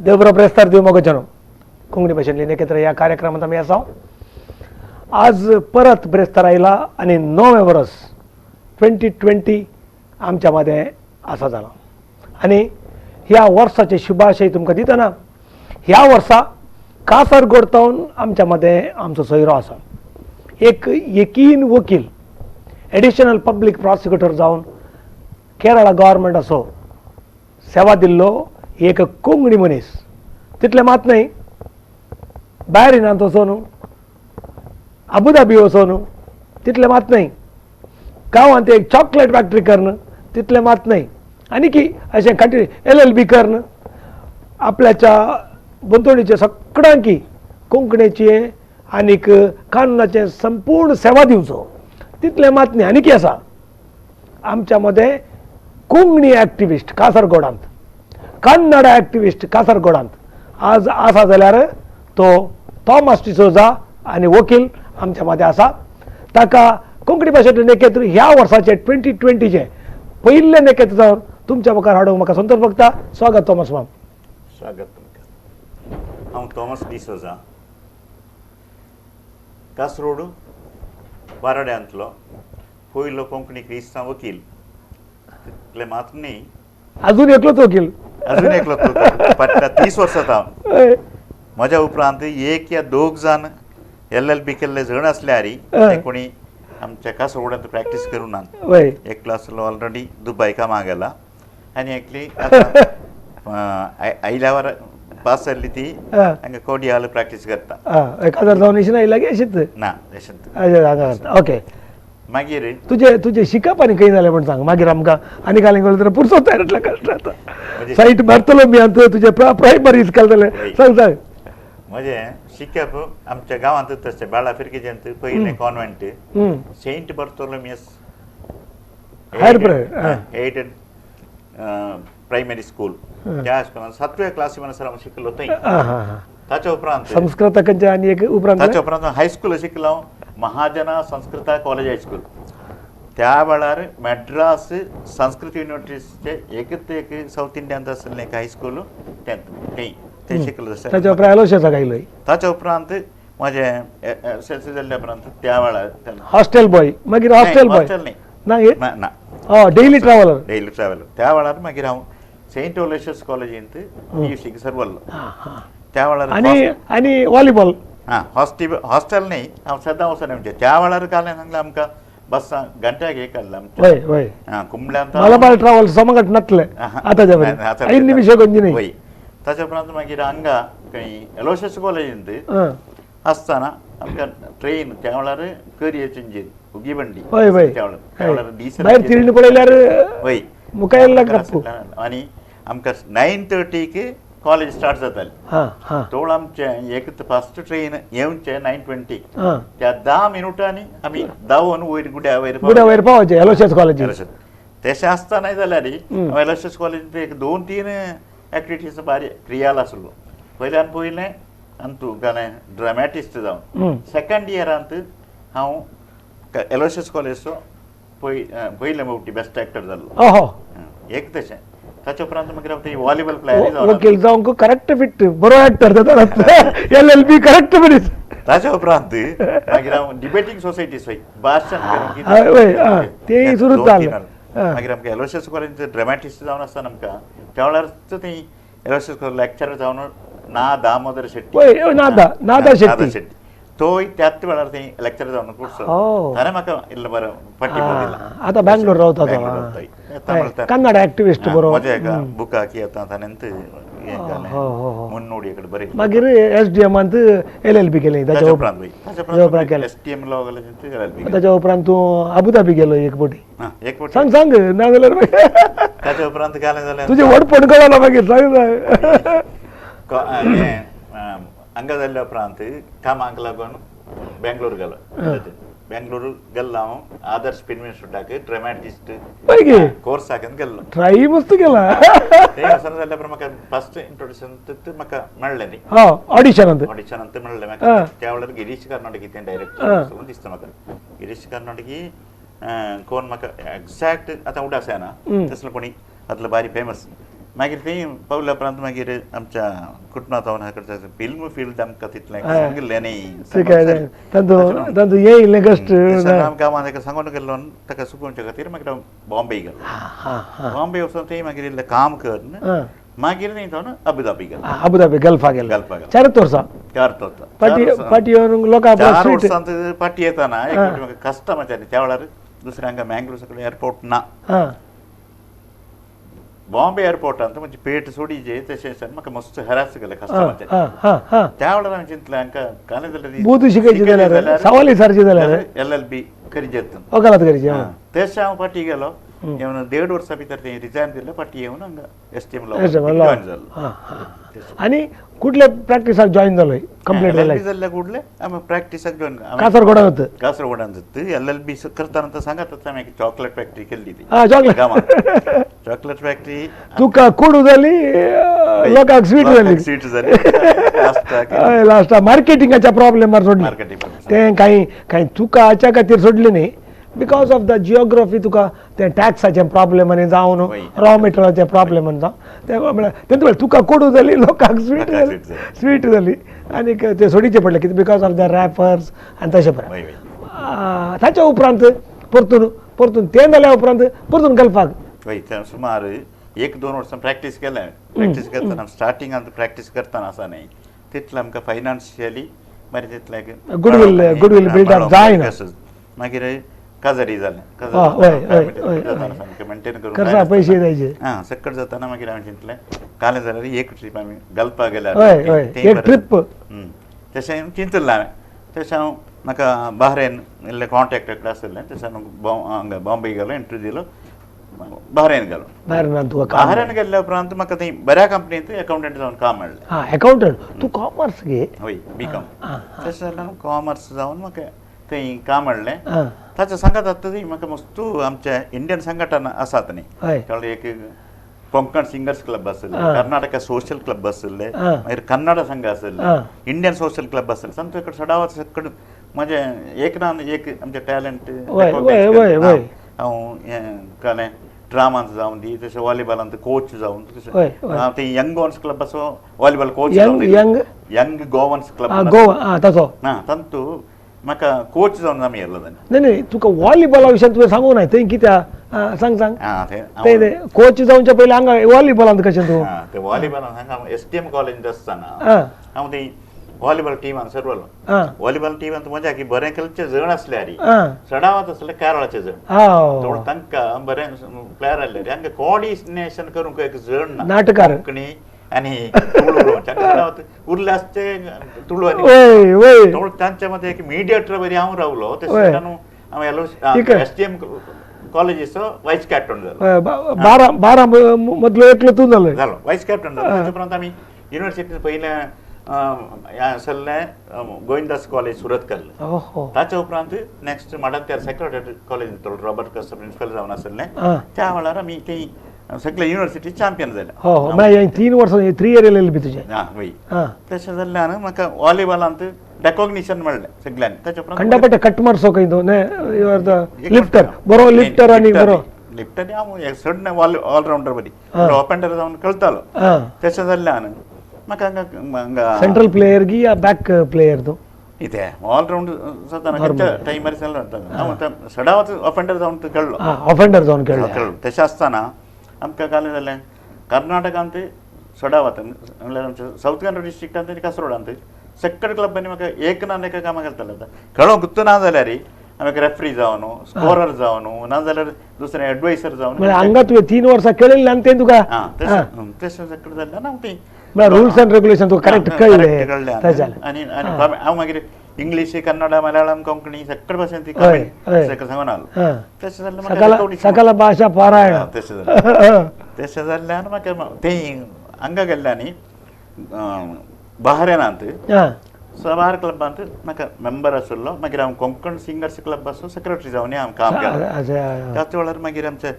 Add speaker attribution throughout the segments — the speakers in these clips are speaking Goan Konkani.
Speaker 1: देव ब्रेस्तार देव मोगो जनम कोंकणी भाशेंतली नेकेत्र ह्या कार्यक्रमांत आमी आसा. आज परत ब्रेस्तार आयला आनी नवें वर्स 2020 आमच्या मदें आसा जालां आनी ह्या वर्साचे शुभाशय तुमकां दितना ह्या वर्सा कासरगोड तावन आमच्या मदें आमचो सोयरो आसा, एक यकीन वकील, एडिशनल पब्लीक प्रॉसिक्युटर जावन केरळा गव्हर्मेंटाचो सेवा दिल्लो एक कोंकणी मनीस. तितलें मात न्हय, बॅरिनांत वचून, अबुधाबी वचून, तितलें मात न्हय, गांवांत एक चॉकलेट फॅक्टरी करून, तितलें मात न्हय, आनी की अशें कंटिन्यू LLB करून आपल्याच्या भोंवतणीचे सगळ्यांकी कोंकणीचे आनीक कानुनाचे संपूर्ण सेवा दिवचो, तितलें मात न्हय. आनी की आसा आमच्या मदें कोंकणी एक्टिविस्ट कासरगोडांत, कन्नड एक्टिविस्ट कासरगोडांत आज आसा जाल्यार तो थॉमस डिसोजा आनी वकील आमच्या मदें आसा. ताका कोंकणी भाशेंतलें नेकेत्र ह्या वर्साचें 2020चें पयिल्लें नेकेत्र जावन तुमच्या मुखार हाडूंक म्हाका संतोष भोगता. स्वागत थॉमस माम.
Speaker 2: स्वागत तुमकां. हांव थॉमस डिसोजा, कासरोड वाराड्यांतलो पयलो कोंकणी क्रिस्तांव वकील. तितलें मात न्ही,
Speaker 1: अजून एकलोच वकील,
Speaker 2: अजून एकलोच फाटल्या 30 वर्सां हांव. म्हज्या उपरांत एक या दोग जाण LLB केल्ले जण आसल्यार ते कोणी आमच्या कासरगोडांत प्रॅक्टीस करूं ना. एकलो आसलो ऑलरेडी दुबय कामाक गेला आनी एकली आयल्यावर पास जाल्ली ती हांगा कोडियाल प्रॅक्टीस करता.
Speaker 1: काजार जावन अशी आयला की अशीच
Speaker 2: ना अशेंच.
Speaker 1: ओके,
Speaker 2: मागीर
Speaker 1: तुजे तुजें शिकप आनी खंय जालें म्हण सांग, मागीर आमकां आनी घालीं जाल्यार पुरसो तयार जातलो कश्ट जाता. सायट मारतलो मी आतां तुजें प्रायमरी स्कूल जालें, सांग सांग.
Speaker 2: म्हजें शिकप आमच्या गांवांतूच आसचें, बाळा फिरकेजेंत पयलें convent saint Bartholomew's aided primary school, त्या स्कुलान 7व्या क्लासी म्हणसर हांव शिकलो थंय. ताच्या उपरांत
Speaker 1: संस्कृत खंयचें आनी एक उपरांत
Speaker 2: ताच्या उपरांत हायस्कूल शिकलो हांव महाजना संस्कृता कॉलेज हायस्कूल. त्या वेळार मॅड्रास संस्कृत युनिवर्सिटीचे एकच एक सावथ इंडियांत आसलें एक हायस्कूल तें थंय तें शिकलो.
Speaker 1: ताच्या उपरांत एलोशियसाक आयलो.
Speaker 2: ताच्या उपरांत म्हजें SLC जाल्ल्या उपरांत त्या वेळार
Speaker 1: हॉस्टेल बॉय, मागीर हॉस्टेल बॉय
Speaker 2: ना ना
Speaker 1: डेली ट्रॅव्हलर,
Speaker 2: डेली ट्रॅव्हलर. त्या वेळार मागीर हांव सेंट ओलेशियस कॉलेजींत PUC sir वल्लो. त्या वेळार
Speaker 1: आनी आनी व्हॉलीबॉल
Speaker 2: हां हॉस्टेल न्ही, हांव सदां वचना. म्हणजे त्या वेळार कालें सांगलें आमकां बसां घंट्याक एक आसलें आमचें कुंबल्यांत
Speaker 1: मलबार ट्रॅव्हल्स समगट नातलें आतां 5 निमिशे गंजी न्ही.
Speaker 2: वय, ताच्या उपरांत मागीर हांगा खंय एलोशियस कॉलेजींत आसतना आमकां ट्रेन त्या वेळार करयेची इंजीन उगी बंडी, त्या वेळार डिझल
Speaker 1: तिरणी पळयल्यार
Speaker 2: वय
Speaker 1: मुखार
Speaker 2: आनी आमकां 9:30 कॉलेज स्टार्ट जातालें. तोळ आमचें एक फर्स्ट ट्रेन येवचें 9:20, त्या 10 मिनुटांनी आमी धांवन वयर गुड्या वयर
Speaker 1: गुड्या वयर पावचें एलोशियस कॉलेज.
Speaker 2: तशें आसतना जाल्यार हांव एलोशियस कॉलेजींत एक 2-3 एक्टिविटीज बारी क्रियाल आसलो. पयल्यान पयलें अंतू गाणें ड्रामॅटिस्ट जावन सेकंड इयरांत हांव एलोशियस कॉलेजीचो पयले फावटी बेस्ट एक्टर जाल्लो एक तशें. ताच्या उपरांत मागीर हांव थंय व्हॉलीबॉल प्लेयर
Speaker 1: वकील जावंक करेक्ट फिट बरो एक्टर जाता, LLB correct मनीस.
Speaker 2: ताच्या उपरांत मागीर हांव डिबेटींग सोसायटी सोय भाशण
Speaker 1: तें सुरू जालें.
Speaker 2: मागीर आमकां एलोशियस कॉलेजींत ड्रामॅटिस्ट जावन आसतना आमकां त्या वेळार थंय एलोशियस कॉलेज लेक्चर जावन ना दामोदर शेट्टी,
Speaker 1: नादा शेट्टी
Speaker 2: तोय त्याच वेळार थंय लेक्चर जावन कोर्स ताणें म्हाका इल्लो बरो पट्टी दिला.
Speaker 1: आतां बँगलोर रावता, कन्नड एक्टिविस्ट बरो
Speaker 2: म्हज्या एका बुकाक येता ताणें मुन्नोडी कडेन बरें.
Speaker 1: मागीर SDMांत LLB केलें.
Speaker 2: ताच्या उपरांत ताच्या उपरांत SDM law कॉलेजींत LLB.
Speaker 1: ताच्या उपरांत तूं अबुधाबी गेलो एक फावटी.
Speaker 2: एक फावटी
Speaker 1: सांग सांग ना जाल्यार
Speaker 2: ताच्या उपरांत घालें जाल्यार
Speaker 1: तुजें व्हडपण कळना मागीर सांग सांग.
Speaker 2: हांगा जाल्ल्या उपरांत कामाक लागून बेंगलोर गेलो. बेंगलोर गेल्लो हांव आदर्श फिल्म इन्स्टिट्यूटाक ड्रामॅटिस्ट कोर्साक गेल्लो.
Speaker 1: ट्राय मस्त केला.
Speaker 2: थंय वचना जाल्यार म्हाका फर्स्ट इंट्रोडक्शन म्हाका मेळ्ळें न्ही,
Speaker 1: ऑडिशन
Speaker 2: ऑडिशन मेळ्ळें म्हाका. त्या वेळार गिरीश कर्नाटकी तें डायरेक्टर दिसता म्हाका. गिरीश कर्नाटकी कोण म्हाका एग्जॅक्ट आतां उडास येना तसलो कोणी आतलो बारी फेमस मागीर थंय पावल्या उपरांत मागीर आमच्या कुटुंबांत हांव फिल्म फिल्ड आमकां तितलें सांगिल्लें न्ही
Speaker 1: तांचो हें इल्लें कश्ट
Speaker 2: गांवांत ताका सांगून गेल्लो ताका सुकोवच्या खातीर मागीर हांव बॉम्बे गेलो. बॉम्बे वचून थंय मागीर इल्लें काम करून मागीर थंय जावन अबुधाबी गेलो.
Speaker 1: अबुधाबी गल्फा गेलो.
Speaker 2: गल्फा गेलो
Speaker 1: 4 वर्सां.
Speaker 2: 4 वर्सां
Speaker 1: पाटी येवन लोकां
Speaker 2: 4 वर्सांत पाटी येताना एक म्हाका कस्टमर त्या वेळार दुसऱ्या हांगा मँगलोर सगळे एअरपोर्ट ना. बॉम्बे एअरपोर्टांत म्हणजे पेट सोडीचे तशें म्हाका मस्त हॅरास केलें कस्टमराचें. त्या वेळार हांवें चिंतलें हांकां कालें जाल्यार
Speaker 1: बुद्द शिकयची जाल्यार सवाली सारची जाल्यार
Speaker 2: LLB करीत येता
Speaker 1: वकालात करीची.
Speaker 2: तशें हांव फाटी गेलो येवन 1.5 वर्सां भितर तें रिजायन दिलें. फाटी येवन हांगा STM law join जालो.
Speaker 1: आनी कुठल्या प्रॅक्टिसाक जॉईन जालो कंप्लीट
Speaker 2: जालें जाल्ल्या कुडले आमी प्रॅक्टिसाक जॉईन
Speaker 1: कासरगोडान होतं.
Speaker 2: कासरगोडान जाता LLB करताना तर सांगत आमी एक चॉकलेट फॅक्टरी केल्ली ती
Speaker 1: चॉकलेट
Speaker 2: चॉकलेट फॅक्टरी
Speaker 1: तुका कोडू जाली लोकांक स्वीट जाली.
Speaker 2: स्वीट जाली
Speaker 1: लास्टाक मार्केटिंगाच्या प्रॉब्लेमार सोडली तें कांय कांय तुका हाच्या खातीर सोडली न्ही because of the geography तुका तें टॅक्साचें प्रॉब्लेम आनी जावन रॉ मटेरियलाचें प्रॉब्लेम आनी जावन तें म्हळ्यार तें तुका कोडू जाली लोकांक स्वीट जाली स्वीट जाली आनीक तें सोडीचें पडलें कितें because of the wrappers आनी तशें पळय. ताच्या उपरांत परतून परतून तें जाल्या उपरांत परतून गल्फाक
Speaker 2: वय सुमार 1-2 वर्सां प्रॅक्टीस केलें. प्रॅक्टीस करतना स्टार्टिंगांत प्रॅक्टीस करतना आसा न्ही तितलें आमकां फायनान्शियली बरें तितलें
Speaker 1: गुडवील गुडवील बिल्डअप जायना.
Speaker 2: मागीर काजारी जालें. सामकें मेंटेन
Speaker 1: करून पयशे जायचे
Speaker 2: आं सक्कट जाताना मागीर हांवें चिंतलें कालें जाल्यार एक ट्रीप आमी गल्फाक गेल्यार
Speaker 1: एक ट्रीप
Speaker 2: तशें चिंतलें हांवें. तशें हांव म्हाका बाहरेन इल्लें कॉन्टेक्ट कडेन आशिल्लें तशें हांव बॉम्बे गेलो इंटरव्यू दिलो बाहरेन गेलो. बाहरेन गेल्ल्या उपरांत म्हाका थंय बऱ्या कंपनींत अकावंटंट जावन काम मेळ्ळें.
Speaker 1: अकावंटंट तूं कॉमर्स गे?
Speaker 2: हय BCom. तशें जाल्यार कॉमर्स जावन म्हाका थंय काम मेळ्ळें. ताचें सांगत आसता थंय म्हाका मस्तू आमचे इंडियन संघटना आसात न्ही कळ्ळें एक कोंकण सिंगर्स क्लब आशिल्लें, कर्नाटका सोशल क्लब आशिल्लें, मागीर कन्नड संघ आशिल्लें, इंडियन सोशल क्लब आशिल्लें. सामकें कडेन सदांच सगळें म्हजें एक ना एक आमचें टॅलंट हांव हें कळ्ळें ड्रामांत जावन दी तशें व्हॉलीबॉलांत कोच जावन तशें हांव ते यंग गोवन्स क्लब आसो व्हॉलीबॉल कोच जावन यंग गोवन्स क्लब
Speaker 1: गोवा ताचो
Speaker 2: ना तातूंत म्हाका कोच जावन आमी येयलो ताणें.
Speaker 1: न्ही न्ही तुका व्हॉलीबॉला विशयान तुवें सांगूंक ना थंय कित्याक सांग सांग तें कोच जावच्या पयलीं हांगा व्हॉलीबॉलांत कशें तूं?
Speaker 2: ते व्हॉलीबॉलांत हांगा STM कॉलेजींत आसतना हांव थंय व्हॉलीबॉल टिमान सरवलो. व्हॉलीबॉल टिमान मजा की बरें खेळचे जण आसले रे सडावत आसले केरळाचे जण थोडो तांकां बरें प्लेयर आसले रे हांगा कोऑर्डिनेशन करूंक एक जण ना
Speaker 1: नाटकार
Speaker 2: कोंकणी आनी तुळू सडावत उरले आसचे तुळू आनी थोडो तांच्या मदें एक मिडिएटर बरी हांव रावलो. तशें हांव STM कॉलेजीचो वायस कॅप्टन जालो.
Speaker 1: 12 मदलो एकलो तूं जालो
Speaker 2: जालो वायस कॅप्टन जालो. ताच्या उपरांत आमी युनिवर्सिटीन पयलें आसलें गोविंदास कॉलेज सुरतकल. ताच्या उपरांत next Madanthyar secretary college Robert Custer principal जावन आसलें त्या वेळार आमी थंय सगळे युनिवर्सिटी चॅम्पियन जाले.
Speaker 1: म्हळ्यार 3 वर्सां 3 इयर LLB तुजें?
Speaker 2: आं वय. तशें जाल्ल्यान म्हाका व्हॉलीबॉलांत रेकॉग्निशन मेळ्ळें सगळ्यांनी. ताच्या उपरांत
Speaker 1: खंडापट्टे कट मारसो खंय तूं लिफ्टर बरो लिफ्टर आनी बरो
Speaker 2: लिफ्टर हांव सडन ऑलरावंडर बरी ओपनर जावन खेळटालो. तशें जाल्ल्यान म्हाका हांगा
Speaker 1: सेंट्रल प्लेयर की या बॅक प्लेयर तूं?
Speaker 2: इतें ऑलरावंड जाताना खंयच्या टायमार हांव सदांच ऑफेंडर जावन खेळ्ळो.
Speaker 1: ऑफेंडर जावन खेळ्ळो.
Speaker 2: तशें आसतना आमकां कालें जालें कर्नाटकांत सडावत म्हणल्यार आमच्या सावथ कन्नड डिस्ट्रिक्टांत आनी कासरोडांत सगळे क्लबांनी म्हाका एक ना एका कामाक घालताले. आतां खेळोंक गुत्त ना जाल्यार हांव एक रेफ्री जावन स्कोरर जावन ना जाल्यार दुसरें एडवायसर जावन
Speaker 1: हांगा तुवें 3 वर्सां खेळिल्लें आनी तें तुका
Speaker 2: आं तशें सगळें जाल्लें ना ती
Speaker 1: रुल्स एंड रेगुलेशन तुका करेक्ट कळ्ळें.
Speaker 2: कळ्ळें आनी आनी हांव मागीर इंग्लीश कन्नड मलयाळम कोंकणी सगळे भाशेन ती सगळें सांगून आलो. तशें जाल्यार
Speaker 1: सकल भाशा पारायण
Speaker 2: तशें जालें. तशें जाल्ल्यान म्हाका थंय हांगा गेल्ल्यानी बाहरेनांत सबार क्लबांत म्हाका मेंबर आशिल्लो. मागीर हांव कोंकण सिंगर्स क्लबाचो सेक्रेटरी जावन हांव काम केलें. त्याच वेळार मागीर आमचे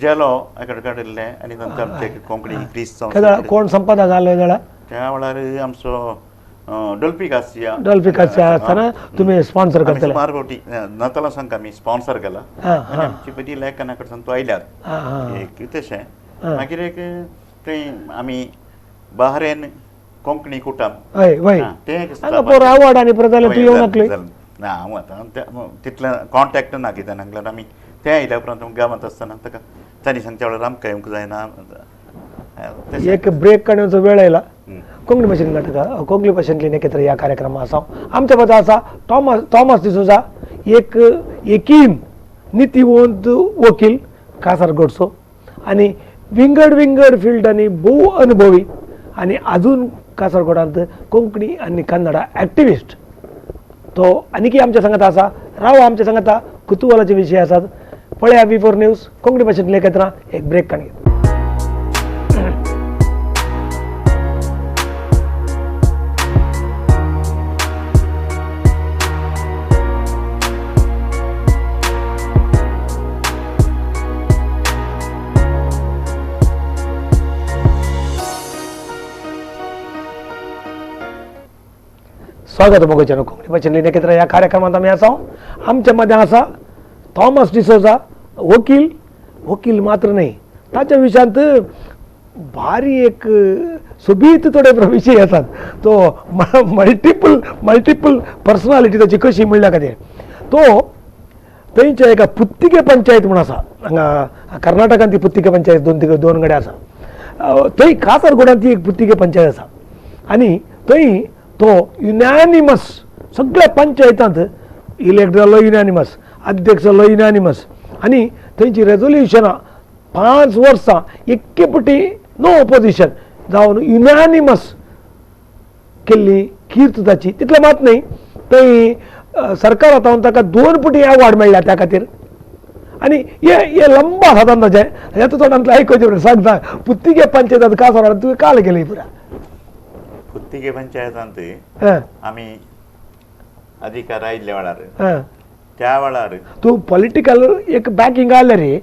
Speaker 2: जेलो एकडे काडिल्लें आनी तांचो आमचे कोंकणी क्रिस्तांव
Speaker 1: कोण संपादक जालो जाल्यार
Speaker 2: त्या वेळार आमचो डॉल्फी कासिया
Speaker 1: डॉल्फी कासिया आसतना तुमी स्पॉन्सर करतले
Speaker 2: सुमार फावटी नातालां संक आमी स्पॉन्सर केला आनी आमची बरी लेखना कडसून तो आयल्यात एक तशें. मागीर एक थंय आमी बाहरेन कोंकणी कुटुंब
Speaker 1: हय वय पोर आवड आनी परत जाल्यार तूं येवंक
Speaker 2: ना हांव आतां तितलें कॉन्टेक्ट ना कित्याक सांगल्यार आमी तें आयल्या उपरांत गांवांत आसतना ताका तांणी सांगच्या वेळार आमकां येवंक जायना.
Speaker 1: एक ब्रेक काडण्याचो वेळ आयला. कोंकणी भाशेन नाटकां कोंकणी भाशेंतली एकत्र ह्या कार्यक्रमा आसा. आमच्या पदा आसा थॉमस डिसोजा, एक एकीन नितीवंत वकील कासारगोडचो आनी विंगड विंगड फिल्डांनी भोव अनुभवी आनी अजून कासारगोडांत कोंकणी आनी कन्नडा एक्टिविस्ट तो आनीकी आमच्या सांगात आसा. राव आमच्या सांगाता कुतुहलाचे विशय आसात. पळया V4 news Konkani भाशेंतले एकत्र एक ब्रेक काडून. स्वागत मोगोचें कोंकणी भाशेंतली एकत्र ह्या कार्यक्रमांत आमी आसा. आमच्या मदें आसा थॉमस डिसोजा, वकील. वकील मात्र न्हय, ताच्या विशयांत भारी एक सोबीत थोडे विशय आसात. तो मल्टिपल मल्टिपल पर्सनालिटी ताची कशी म्हणल्या खातीर तो थंयच्या एका पुत्तिगे पंचायत म्हूण आसा हांगा कर्नाटकांत. ती पुत्तिगे पंचायत दोन कडेन आसा. थंय कासारगोडांत ती एक पुत्तिगे पंचायत आसा आनी थंय तो युनॅनिमस सगळ्या पंचायतांत इलेक्ट जालो युनॅनिमस, अध्यक्ष जालो युनॅनिमस आनी थंयची रेजोल्युशनां 5 वर्सां एके पटी नो ओपोजिशन जावन युनॅनिमस केल्ली कीर्त ताची. तितलें मात न्हय, थंय सरकारा तावन ताका 2 पटी अवॉर्ड मेळ्ळ्या त्या खातीर. आनी हे लंब आसा ताचें हें तूं तोंडांतलें आयकुचें सांग सांग. पुत्तिगे पंचायतांत कासारगोडांत तुवें काल केली पुरा
Speaker 2: पुत्तिगे पंचायतांत आमी अधिकार आयिल्ल्या वेळार त्या वेळार
Speaker 1: तूं पॉलिटिकल एक बॅकिंग आयलें रे.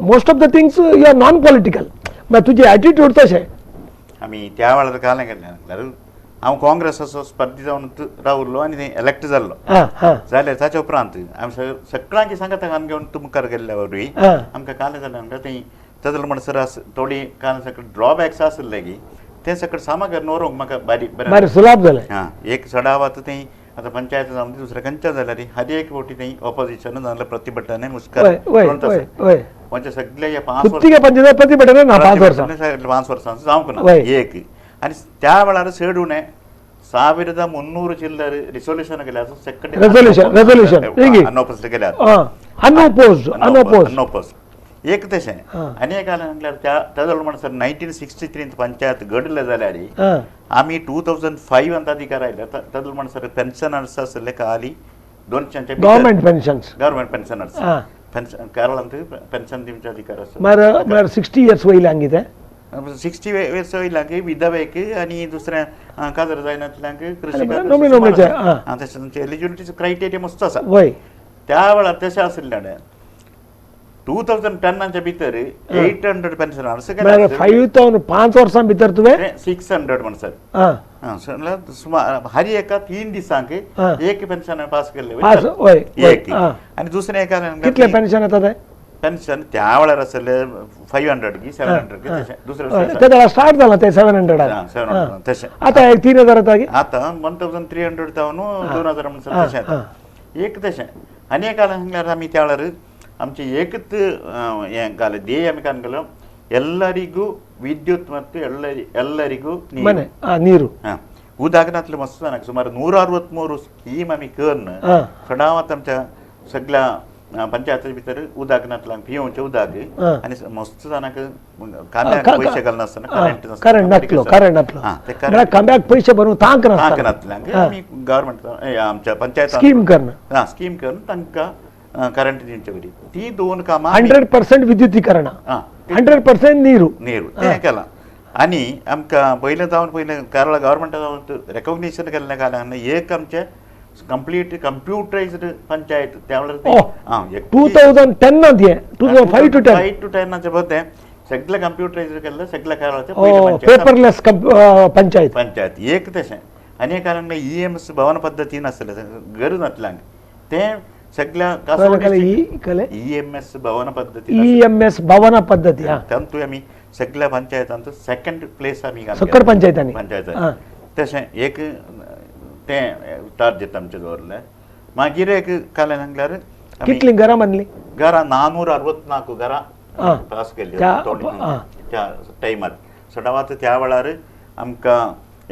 Speaker 1: Most of the things you are non political, म्हळ्यार तुजें एटिट्यूड तशें.
Speaker 2: आमी त्या वेळार कालें केल्लें म्हळ्यार हांव काँग्रेसाचो स्पर्धी जावन रावलो आनी एलेक्ट जाल्लो. जाल्यार ताच्या उपरांत आमी सगळ्यांकी सांगता आमी घेवन तूं मुखार गेल्ल्या वरवीं आमकां कालें जालें म्हणटा थंय तजल म्हणसर थोडी काल सगळे ड्रॉबॅक्स आसले की तें सगळें सामग्र व्हरूंक म्हाका बारीक
Speaker 1: बरें सुलाभ जालें.
Speaker 2: हां, एक सडावात थंय आतां पंचायत जावन दुसऱ्या खंयच्या जाल्यार हर एक फावटी थंय ऑपोजिशन नाजाल्यार प्रतिभटन मुस्कार म्हणजे सगळे ह्या 5 वर्सां 5 वर्सां जावंक ना एक. आनी त्या वेळार चड उणें 1300 चिल्लर रिसोल्युशन केल्या सेकंड अनओपोज केल्या अनओपोज एक तशें. आनी एक आलें म्हटल्यार त्या तेजो म्हणसर 1963 पंचायत घडले जाल्यार आमी 2005 अधिकार आयले. तेजो म्हणसर पेन्शनर्स आसले खाली 200
Speaker 1: government pensions,
Speaker 2: government pensioners pension केरळांत पेन्शन दिवचे अधिकार आसा.
Speaker 1: म्हळ्यार 60 इयर्स वयल्यांक कितें
Speaker 2: 60 इयर्स वयल्यांक विधवेक आनी दुसऱ्या काजर जायनातल्यांक कृषी तशें एलिजिबिलिटी क्रायटेरिया मस्त आसा. त्या वेळार तशें आशिल्ल्यान 2010 भितर 800 पेन्शनर्स
Speaker 1: 5000 5 वर्सां भितर तुवें
Speaker 2: 600 म्हणसर सुमार हर एका 3 दिसांक एक पेन्शन पास केल्लें एक. आनी दुसरें एका
Speaker 1: कितले पेन्शन येता तें
Speaker 2: पेन्शन त्या वेळार आसलें 500 की 700 की तशें दुसरें
Speaker 1: ते वेळार स्टार्ट जालां तें 700
Speaker 2: तशें.
Speaker 1: आतां एक 3000 येता की
Speaker 2: आतां 1300 जावन 2000 म्हणसर तशें येता एक तशें. आनी एक सांगल्यार आमी त्या वेळार आमचे एकच हें घालें ध्येय आमी कान केलो ಎಲ್ಲರಿಗೂ ವಿದ್ಯುತ್ ಮತ್ತು ಎಲ್ಲರಿಗೂ
Speaker 1: ನೀರು.
Speaker 2: हां, उदक नातलें मस्त जाणा सुमार 163 स्कीम आमी करून सदांच आमच्या सगळ्या पंचायती भितर उदक नातलां पिवचे उदक आनी मस्त जाणांक कांद्याक पयशे घालनासतना करंट
Speaker 1: नातलो, करंट नातलो कांद्याक पयशे भरून तांक
Speaker 2: नातल्यांक आमी गव्हर्मेंट आमच्या पंचायत
Speaker 1: स्कीम करून
Speaker 2: स्कीम करून तांकां करंट दिवचे बरी ती 2 कामां
Speaker 1: 100% विद्युतीकरण, 100% नीरू
Speaker 2: नीरू तें केलां. आनी आमकां पयलें जावन पयलें केरळ गव्हर्मेंटा जावन रेकॉग्निशन केल्लें कारणान एक आमचें कंप्लीट कंप्युटरायज्ड पंचायत त्या वेळार
Speaker 1: 2010 2005 to 10
Speaker 2: 5 to 10 पळय सगळें कंप्युटरायज्ड केल्लें सगळ्या केरळाचें
Speaker 1: पेपरलेस पंचायत
Speaker 2: पंचायत एक तशें. आनी एक कारण EMS भवन पद्दती नासलें गरज नासल्यांक तें सगळ्या
Speaker 1: EMS
Speaker 2: भवन पद्दती
Speaker 1: EMS भवन पद्दती
Speaker 2: तातूंत आमी सगळ्या पंचायतांत सेकंड प्लेस आमी
Speaker 1: सक्कर पंचायतांनी
Speaker 2: पंचायत तशें एक तें टार्गेट आमचें दवरलें. मागीर एक काल्यान सांगल्यार
Speaker 1: कितलीं घरां बांदलीं?
Speaker 2: घरां 464 घरां पास केल्ली त्या टायमार. सदांच त्या वेळार आमकां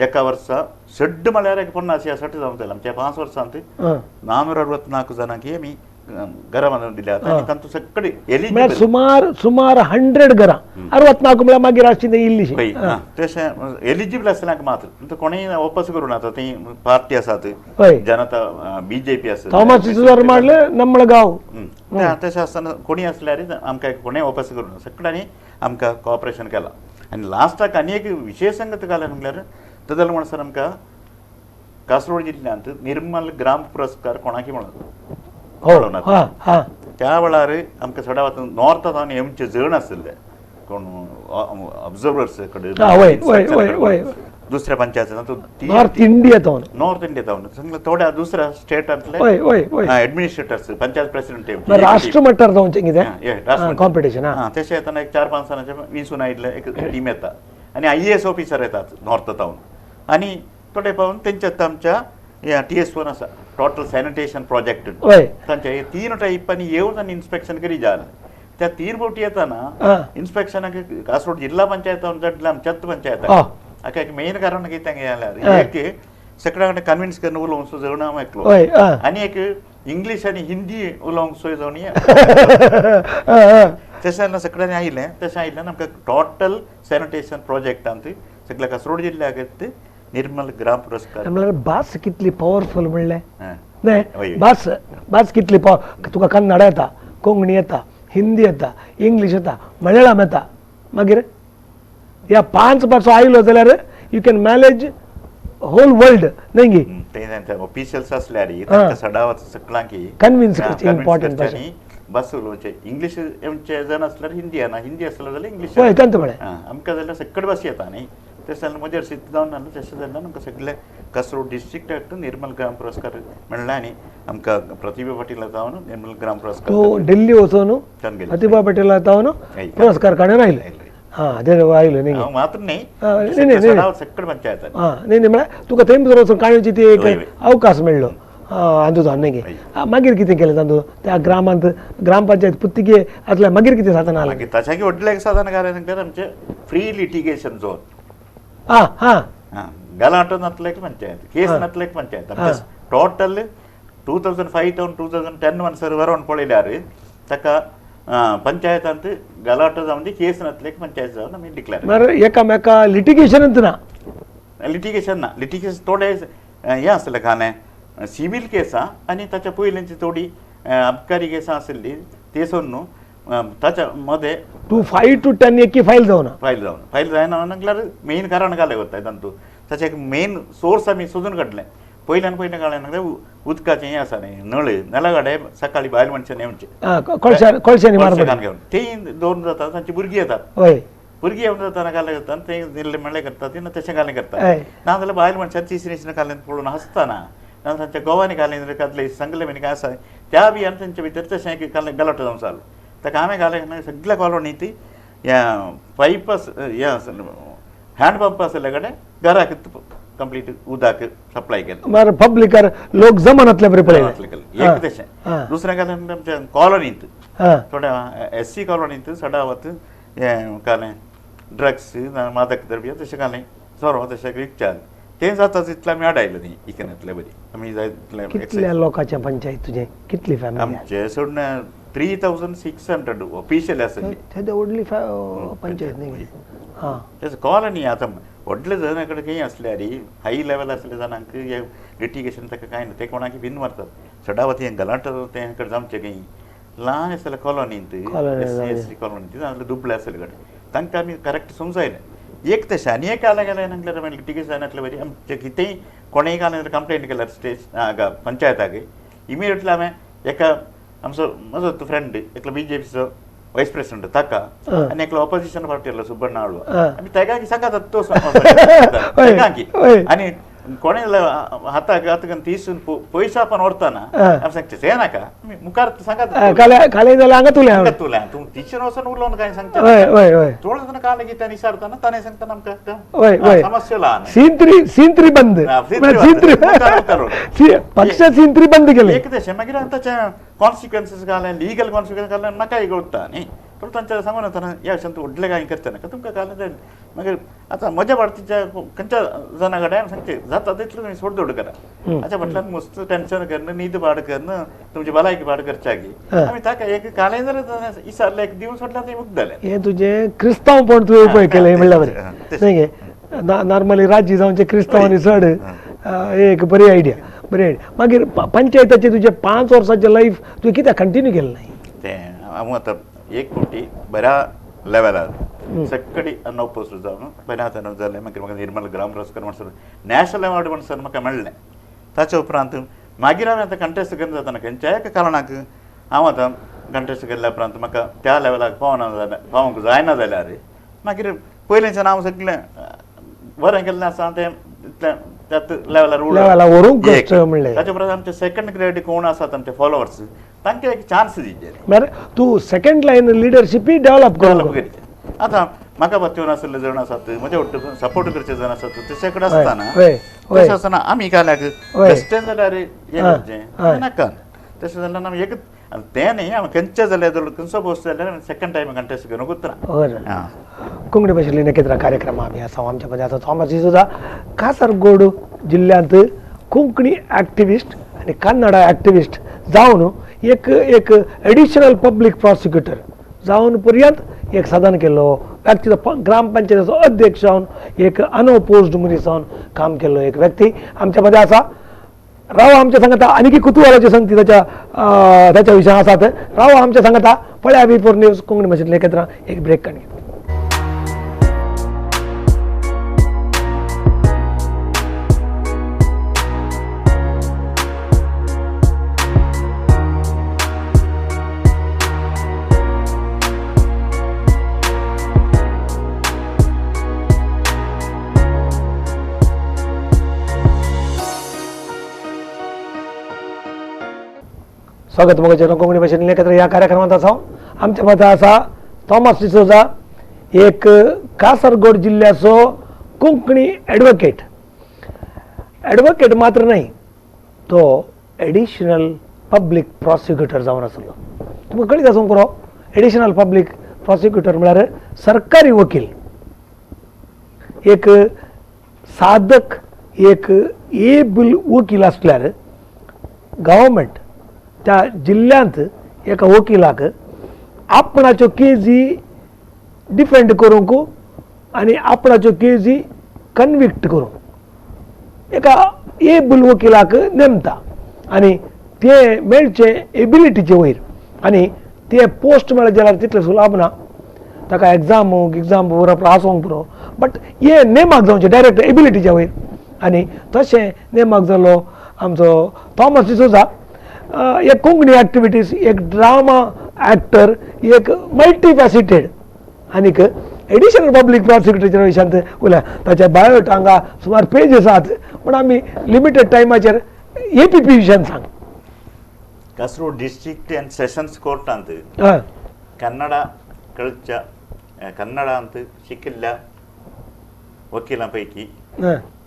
Speaker 2: एका वर्सा सड्ड म्हळ्यार एक 50 या 60 जावंक जालें. आमच्या 5 वर्सांत 464 जाणांक आमी घरां बांदून दिल्या आनी तांतूं सगळी
Speaker 1: म्हळ्यार सुमार सुमार 100 घरां 64 म्हळ्यार मागीर आसची इल्लीशी
Speaker 2: तशें एलिजिबल आसल्याक मात्र कोणूय वापस करूं नाता. ती पार्टी आसात जनता बीजेपी आसा
Speaker 1: थॉमस डिसोजा मारले नम्मळ गांव
Speaker 2: तशें आसतना कोणी आसल्यार आमकां कोणूय वापस करूं ना. सगळ्यांनी आमकां कॉपरेशन केलां. आनी लास्टाक आनी एक विशेश संगत घालें म्हणल्यार तदल म्हणसर आमकां कासरगोड जिल्ल्यांत निर्मल ग्राम पुरस्कार कोणाकी म्हणून त्या वेळार आमकां सदांच नॉर्थ सावन येवचे जण आशिल्ले कोण ऑब्जर्वर्स कडेन दुसऱ्या पंचायतीन
Speaker 1: नॉर्थ इंडिया
Speaker 2: नॉर्थ इंडिया जावन सगळे थोड्या दुसऱ्या स्टेटांतले एडमिनिस्ट्रेटर्स पंचायत प्रेसिडेंट
Speaker 1: राष्ट्रमट्टार जावचें कितें कॉम्पिटिशन.
Speaker 2: तशें येतना एक 4-5 जाणांचे विंचून आयिल्ले एक टीम येता आनी IAS officer येतात नॉर्थ जावन आनी थोडे पावन तेंच्यात आमच्या TS1 आसा टोटल सॅनिटेशन प्रोजेक्ट तांचे 3 टायपांनी येवन आनी इन्स्पेक्शन करी जालें. त्या 3 फावटी येताना इन्स्पेक्शनाक कासरगोड जिल्हा पंचायत आमच्याच पंचायत हाका एक मेन कारण कितें जाल्यार एक सगळ्या कडेन कन्विन्स करून उलोवंक सो जावन हांव एकलो आनी एक इंग्लीश आनी हिंदी उलोवंक सोय जावन तशें जाल्यार सगळ्यांनी आयलें. तशें आयिल्ल्यान आमकां टोटल सॅनिटेशन प्रोजेक्टांत सगळ्या कासरगोड जिल्ल्याक निर्मल ग्राम पुरस्कार.
Speaker 1: म्हळ्यार भास कितली पॉवरफूल म्हणलें न्हय. भास भास कितली पावर. तुका कन्नडा येता, कोंकणी येता, हिंदी येता, इंग्लीश येता, मलयाळम येता. मागीर ह्या 5 भासो आयलो जाल्यार you can manage whole world न्हय गी.
Speaker 2: ऑफिशियल्स आसल्यार तांकां सदांच सगळ्यांक
Speaker 1: कन्विन्स करचें इम्पॉर्टंट भाशा.
Speaker 2: बस उलोवचें इंग्लीश आमचे जाण आसल्यार हिंदी येना, हिंदी आसल्यार जाल्यार इंग्लीश.
Speaker 1: हय तांचें म्हळें
Speaker 2: आमकां जाल्यार सगळे भास येता न्ही. तशें जाल्यार म्हजेर सिद्ध जावन ना तशें जाल्यार आमकां सगळे कासरगोड डिस्ट्रिक्टाक निर्मल ग्राम पुरस्कार मेळ्ळा आनी आमकां प्रतिभा पाटील जावन निर्मल ग्राम पुरस्कार
Speaker 1: तूं दिल्ली वचून प्रतिभा पाटील जावन पुरस्कार काडून आयले. हां ते आयले न्ही
Speaker 2: मात्र न्ही सगळे पंचायत.
Speaker 1: हां न्ही न्ही म्हळ्यार तुका थंय वचून काडची ती एक अवकाश मेळ्ळो अंदू जावन न्ही. मागीर कितें केलें तांदू त्या ग्रामांत ग्रामपंचायत पुत्तिगे आसल्यार मागीर कितें साधन आलें?
Speaker 2: ताच्या व्हडलें एक साधन घालें म्हणल्यार आमचें फ्री लिटिगेशन झोन.
Speaker 1: हां हां
Speaker 2: गलाटो नातले एक पंचायत, केस नातले एक पंचायत. आमचे टोटल 2005 तावन 2010 वर्सार वरोवन पळयल्यार ताका पंचायतांत गलाटो जावन दी केस नातले एक पंचायत जावन आमी डिक्लेर.
Speaker 1: म्हळ्यार एकामेका लिटिगेशनूच ना.
Speaker 2: लिटिगेशन ना. लिटिगेशन थोडे हें आसलें कालें सिवील केसां आनी ताच्या पयलींची थोडी अबकारी केसां आशिल्ली ते सोडून ताच्या मदें
Speaker 1: 2, 5 to 10 एकी फायल जावना.
Speaker 2: फायल जावना. फायल जायना म्हटल्यार मेन कारण घालें वता तातूंत ताचें एक मेन सोर्स आमी सोदून काडलें. पयल्यान पयलें काडलें म्हणल्यार उदकाचें हें आसा न्ही नळ नळा कडेन सकाळीं बायल मनशां येवचें कोळशान घेवन तें दवरून जाता. तांची भुरगीं येतात. भुरगीं येवन जातना घालें करता तें दिल्लें म्हणलें करता ती तशें घालें करता. ना जाल्यार बायल मनशां तिसरी घालें पळोवन हांसतना ना तांच्या गोवानी घालें घातलें सांगलें बीन काय आसा त्या बियान तेंच्या भितर तशें गलाटो जावन चालू. ताका हांवें घालें सगळ्या कॉलोनी ती ह्या पायप हें आसलें हँड पंप आसले कडेन घराक कंप्लीट उदक सप्लाय केलें.
Speaker 1: म्हळ्यार पब्लिकार लोक जमनातले बरें पळयलें
Speaker 2: एक तशें. दुसरें घालें आमच्या कॉलनींत थोड्या SC कॉलनींत सदांच हें घालें ड्रग्स मादक द्रव्य तशें घालें सोरो तशें विकचाल तें जाता तितलें आमी आडायलें न्ही इकनांतले बरी आमी जाय तितलें.
Speaker 1: कितल्या लोकांचें पंचायत तुजें कितली फॅमिली?
Speaker 2: आमचें सोडून 3600 ऑफिशियल आसली.
Speaker 1: तेदे व्हडली पंचायत न्ही. हां
Speaker 2: तेच कॉलनी आतां व्हडले जाणां कडेन खंय आसल्यार हाय लेवल आसले जाणांक हे लिटिगेशन ताका कांय ना ते कोणाक बीन मारतात सदांच हें गलाटो तें कडेन जावचें खंय ल्हान आसले कॉलनींत SC कॉलनींत नाजाल्यार दुबळे आसले कडेन तांकां आमी करेक्ट समजायलें. एक तशें आनी एक आलें गेलें म्हणल्यार लिटिगेशन जातलें बरी आमचें कितेंय कोणेंय घालें कंप्लेंट केल्यार स्टेज पंचायताक इमिडिएटली हांवें एका आमचो म्हजो फ्रेंड एकलो BJPचो वायस प्रेसिडेंट ताका आनी एकलो ऑपोजिशन पार्टी आसलो सुब्बण्ण आळवा आमी तेगांकी सांगतात तो तेगांकी आनी कोणे हाताक हाताक तीसून पयशा पण व्हरतना आमी सांगचे ते नाका मुखार सांगात
Speaker 1: काले जाल्यार हांगा तुले
Speaker 2: तुले तूं टिचर वचून उलोवन कांय सांगचे थोडो जाण काले की तांणी विचारतना ताणें सांगतना आमकां समस्या ल्हान
Speaker 1: सीन थ्री बंद सीन थ्री पक्ष सीन थ्री बंद केले
Speaker 2: एक तशें मागीर ताचे कॉन्सिक्वन्सीस घाले लिगल कॉन्सिक्वन्स घाले म्हाकाय कळटा न्ही पूण तांच्या सांगून वतना ह्या विशयान तूं व्हडलें कांय करचें नाका तुमकां घालें जाय मागीर आतां म्हज्या बार्तीच्या खंयच्या जाणा कडेन सांगचें जाता तितलें तुमी सोड करा हाच्या फाटल्यान मस्त टेन्शन करून न्हीद पाड करून तुमची भलायकी पाड करच्याकी आमी ताका एक कालें जाल्यार विचारलें एक दिवन सोडल्यार तें मुक्त जालें.
Speaker 1: हें तुजें क्रिस्तांवपण तुवें पळय केलें म्हणल्यार बरें न्ही गे नॉर्मली राज्य जावचें क्रिस्तांवांनी चड एक बरी आयडिया बरी आयडिया. मागीर पंचायताचें तुजें 5 वर्सांचें लायफ तुवें कित्याक कंटिन्यू केलें ना?
Speaker 2: तें हांव आतां एक फावटी बऱ्या लेवलार सगळी अनओपोज जावन बऱ्या हातान जालें. मागीर म्हाका निर्मल ग्राम पुरस्कार म्हणसर नॅशनल अवॉर्ड म्हणसर म्हाका मेळ्ळें. ताच्या उपरांत मागीर हांवें आतां कंटेस्ट करून जातना खंयच्याय एका कारणाक हांव आतां कंटेस्ट केल्ल्या उपरांत म्हाका त्या लेवलाक पावना जाल्यार पावूंक जायना जाल्यार मागीर पयलींच्यान हांव सगळें बरें केल्लें आसा तें तितलें त्याच लेवलार
Speaker 1: व्हरूंक कश्ट म्हणलें.
Speaker 2: ताच्या उपरांत आमचे सेकंड ग्रेड कोण आसात आमचे फॉलोवर्स तांकां एक चान्स दिवचे.
Speaker 1: म्हळ्यार तूं सेकंड लायन लिडरशिपी डेव्हलप
Speaker 2: करचें. आतां म्हाका बातून आसले जाण आसात म्हज्या वट्ट सपोर्ट करचे जाण आसात तशे कडेन आसतना तशें आसतना आमी काल्याक बेश्टें जाल्यार हें करचें नाका तशें जाल्यार आमी एक तें न्ही आमी खंयचे जाल्यार खंयचो पोस्ट जाल्यार सेकंड टायम कंटेस्ट करूंक उतरा.
Speaker 1: कोंकणी भाशेंतली नखेत्रां कार्यक्रम आमी आसा आमच्या मदीं आसा थॉमस डिसोजा कासरगोड जिल्ल्यांत कोंकणी एक्टिविस्ट आनी कन्नडा एक्टिविस्ट जावन एक एक एडिशनल पब्लीक प्रॉसिक्युटर जावन पर्यंत एक साधन केलो. व्यक्ती ग्रामपंचायतीचो अध्यक्ष जावन एक अनओपोज्ड मनीस जावन काम केल्लो एक व्यक्ती आमच्या मदीं आसा. राव आमच्या सांगता आनीक कुतुहलाची संगती ताच्या ताच्या विशयान आसात. राव आमच्या सांगता पळया V4 news Konkani भाशेंतली नखेत्रां एक ब्रेक काडून. स्वागत मोगाचे कोंकणी भाशेंतली नखेत्रां ह्या कार्यक्रमांत आसा. आमच्या मदीं आसा थॉमस डिसोजा एक कासरगोड जिल्ल्याचो कोंकणी एडवोकेट. एडवोकेट मात्र न्हय तो एडिशनल पब्लीक प्रॉसिक्युटर जावन आसलो. तुमकां कळीत आसूंक पुरो एडिशनल पब्लीक प्रॉसिक्युटर म्हळ्यार सरकारी वकील एक साधक एक एबल वकील आसल्यार गव्हर्मेंट त्या जिल्ल्यांत एका वकिलाक आपणाच्यो केजी डिफेंड करूंक आनी आपणाच्यो केजी कन्विक्ट करूंक एका एबल वकिलाक नेमता आनी ते मेळचे एबिलिटीचे वयर आनी ते पोस्ट मेळत जाल्यार तितलें सुलाभ ना. ताका एग्जाम एग्जाम बरोबर आसूंक पुरो बट हे नेमाक जावचें डायरेक्ट एबिलिटीच्या वयर आनी तशें नेमाक जालो आमचो थॉमस डिसोजा एक कोंकणी एक्टिविटीज एक ड्रामा एक्टर एक मल्टीफॅसिटेड आनीक एडिशनल पब्लीक प्रॉसिक्युटरच्या विशयांत उलया. ताच्या बायोट हांगा सुमार पेज आसात पूण आमी लिमिटेड टायमाचेर APP विशयान सांग.
Speaker 2: कासरगोड डिस्ट्रिक्ट अँड सेशन्स कोर्टांत कन्नडा कळच्या कन्नडांत शिकिल्ल्या वकिलां पैकी